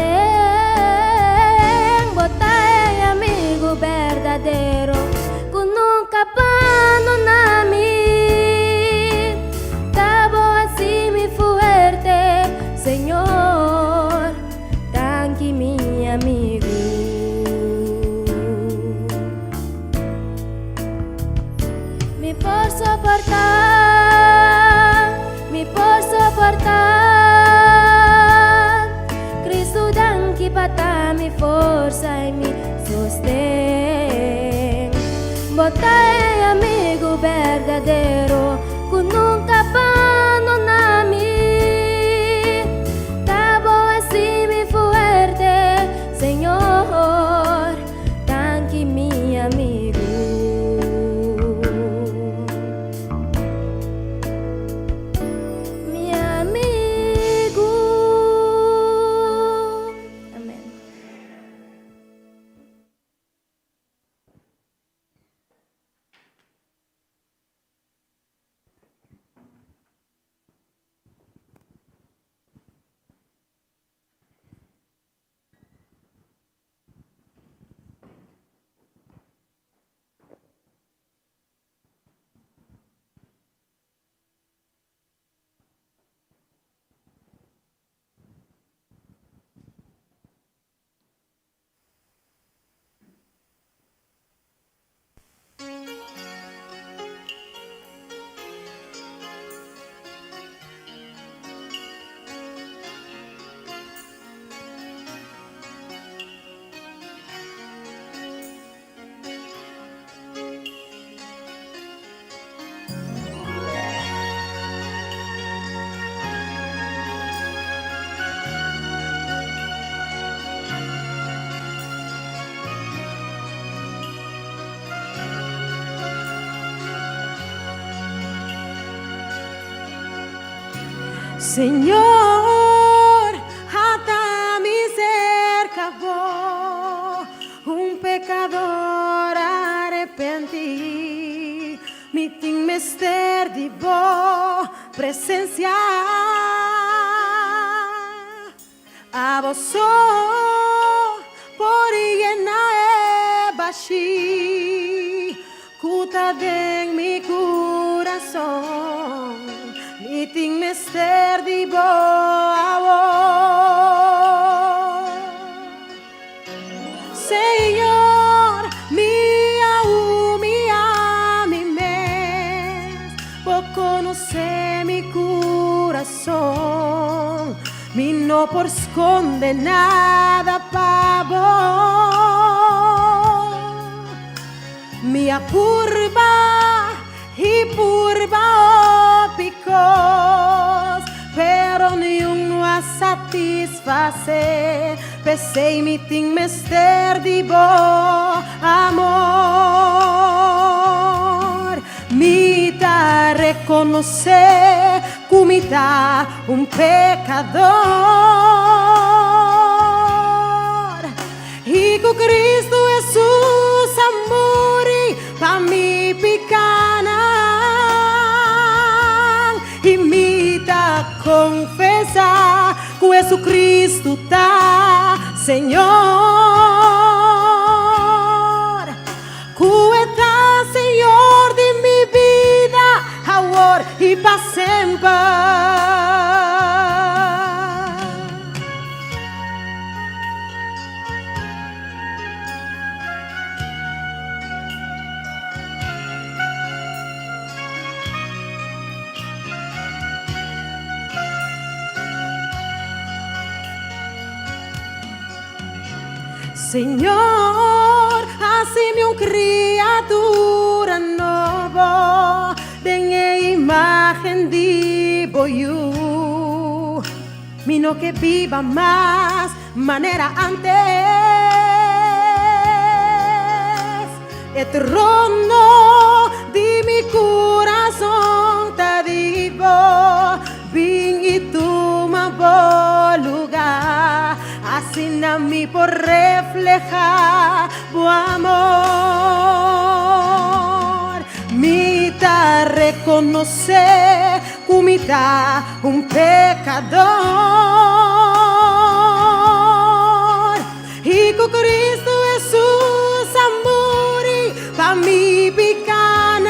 Speaker 3: Bo ta e amigu berdadero ku nunka bandoná mi. Ta bo hasi mi fuerte, Señor. Danki mi amigu. Mi por soportá, mi por soportá. Cristo danki pa ta mi forsa i mi sosten. Bo ta e amigu berdadero ku nunka bandoná mi. Ta bo hasi mi fuerte, Señor. Danki mi amigu. Mi amigu. Amen.
Speaker 7: Señor, ata mi serka bo, un pekador arepentí. Mi tin mester di bo presensia. Abo so por yena e bashí ku ta den mi kurason. Mi tin mester di bo awor. Señor, mi a humiá mi mes, bo konosé mi kurason. Mi no por skonde nada pa bo. Mi a purba i purba hopi kos. satisfasé, p'esei mi tin mester di bo amor. Mi ta rekonosé ku mi ta un pekador i ku Kristu Hesus a muri pa mi pikanan. I mi ta konfesá ku Hesukristu ta Señor, ku e ta Señor di mi bida awor i pa semper. Señor, hasi mi un criatura nobo den e imagen di bo Yu. Mi no ke biba mas manera antes. E trono di mi kurason ta di bo, bin i tuma bo lugá, asina mi por reflehá bo amor. Mi ta rekonosé ku mi ta un pekador i ku Kristu Hesus a muri pa mi pikanan,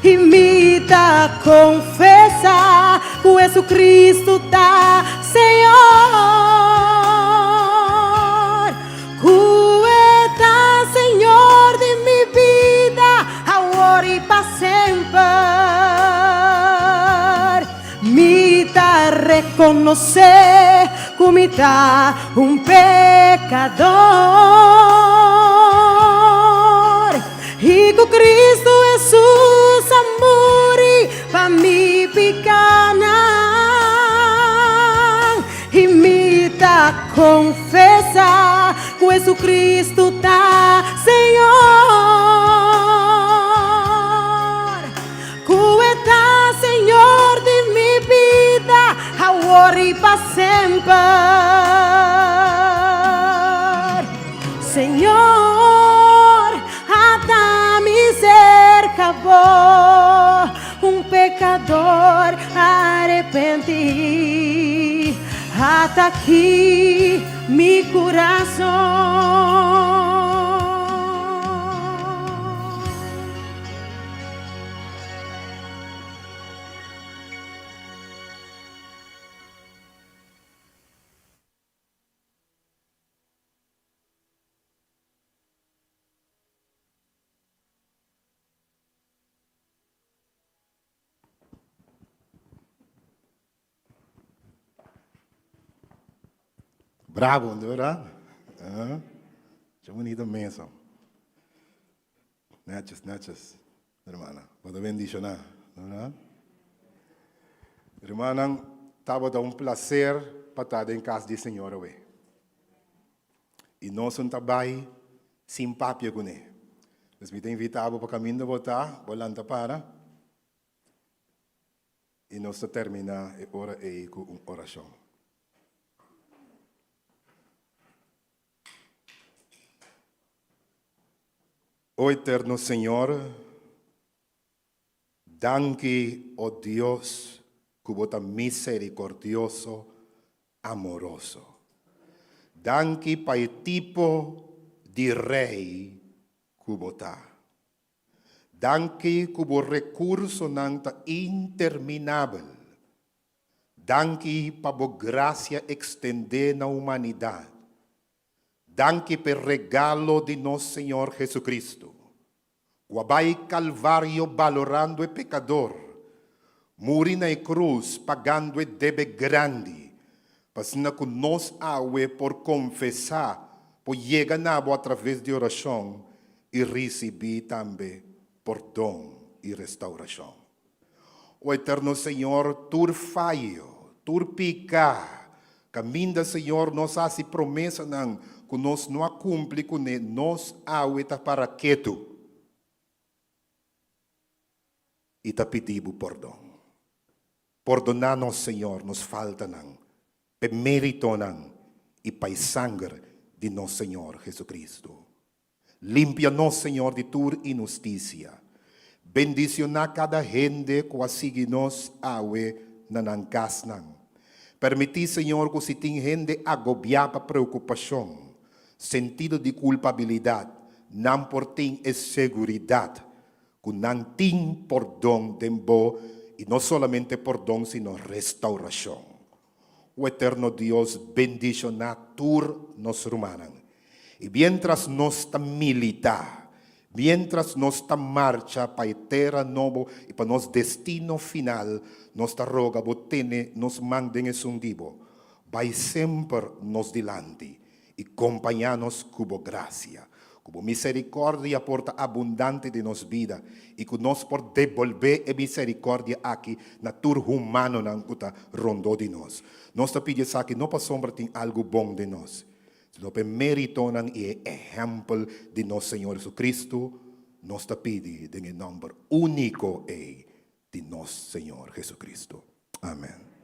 Speaker 7: i mi ta konfesá ku Hesukristu ta Señor, ku e ta Señor di mi bida awor i pa semper. Mi ta rekonosé ku mi ta un pekador i ku Kristu Hesus a muri pa mi pikanan, i mi ta konfesá ku Hesukristu ta Señor. Ku e ta Señor di mi bida awor i pa semper. Señor, ata mi serka bo, un pekador arepentí. Ata aki mi kurason.
Speaker 8: Bravo, de verdad. Ah, qué bonito mesa. Netjes, netjes, hermana. Bo ta bendishoná, no? Hermanan, tabata un placer pa ta den kas di Señor awe. I nos un ta bai sin papia kuné. Dus mi ta invitá bo pa kaminda bo ta, bo lanta para. I nos ta terminá e ora ei ku un orashon. O Eterno Señor, danki, o Dios, ku bo ta miserikordioso, amoroso. Danki pa e tipo di Rei ku bo ta. Danki ku bo rekursonan ta interminabel. Danki pa bo grasia ekstendé na humanidat. Danki p'e regalo di nos Señor Jesucristo, cu a bai Calvario balorando e pecador, muri na e cruz pagando e debe grandi, p'asina cu nos awe por confesa, por yega na bo atraves di oracion y ricibi tambe pordon y restauracion. O Eterno Señor, tur fayo, Tur piká, kaminda Señor nos a hasi promesanan ku nos no a kumpli kuné, nos awe ta para ketu i ta pidi Bo pordon. Pordoná nos, Señor, nos faltanan, p'e méritonan i pa e sanger di nos Señor Jesucristo. Limpia nos, Señor, di tur inhustisia. Bendicioná cada hende cu a sigui nos awe na nan casnan. Permití, Señor, cu si tin hende agobiá pa preocupacion, sentido di culpabilidad, nan por tin e seguridad cu nan tin pordon den Bo, y no solamente pordon sino restauracion. O Eterno Dios, bendicioná tur nos rumannan. I miéntras nos ta militá, miéntras nos ta marcha pa e tera nobo i pa nos destino final, nos ta roga Bo tene nos man den esun di Bo. Bai semper nos dilanti i kompañá nos ku Bo grasia. Ku Bo miserikòrdia por ta abundante den nos bida i ku nos por debolbé e miserikòrdia aki na tur humanonan ku ta rondó di nos. Nos ta pidi esaki no pasobra tin algu bon den nos, sino pa e méritonan i e ehèmpel di nos Señor Jesucristo, nos ta pidi den e nòmber úniko ei di nos Señor Jesucristo. Amèn.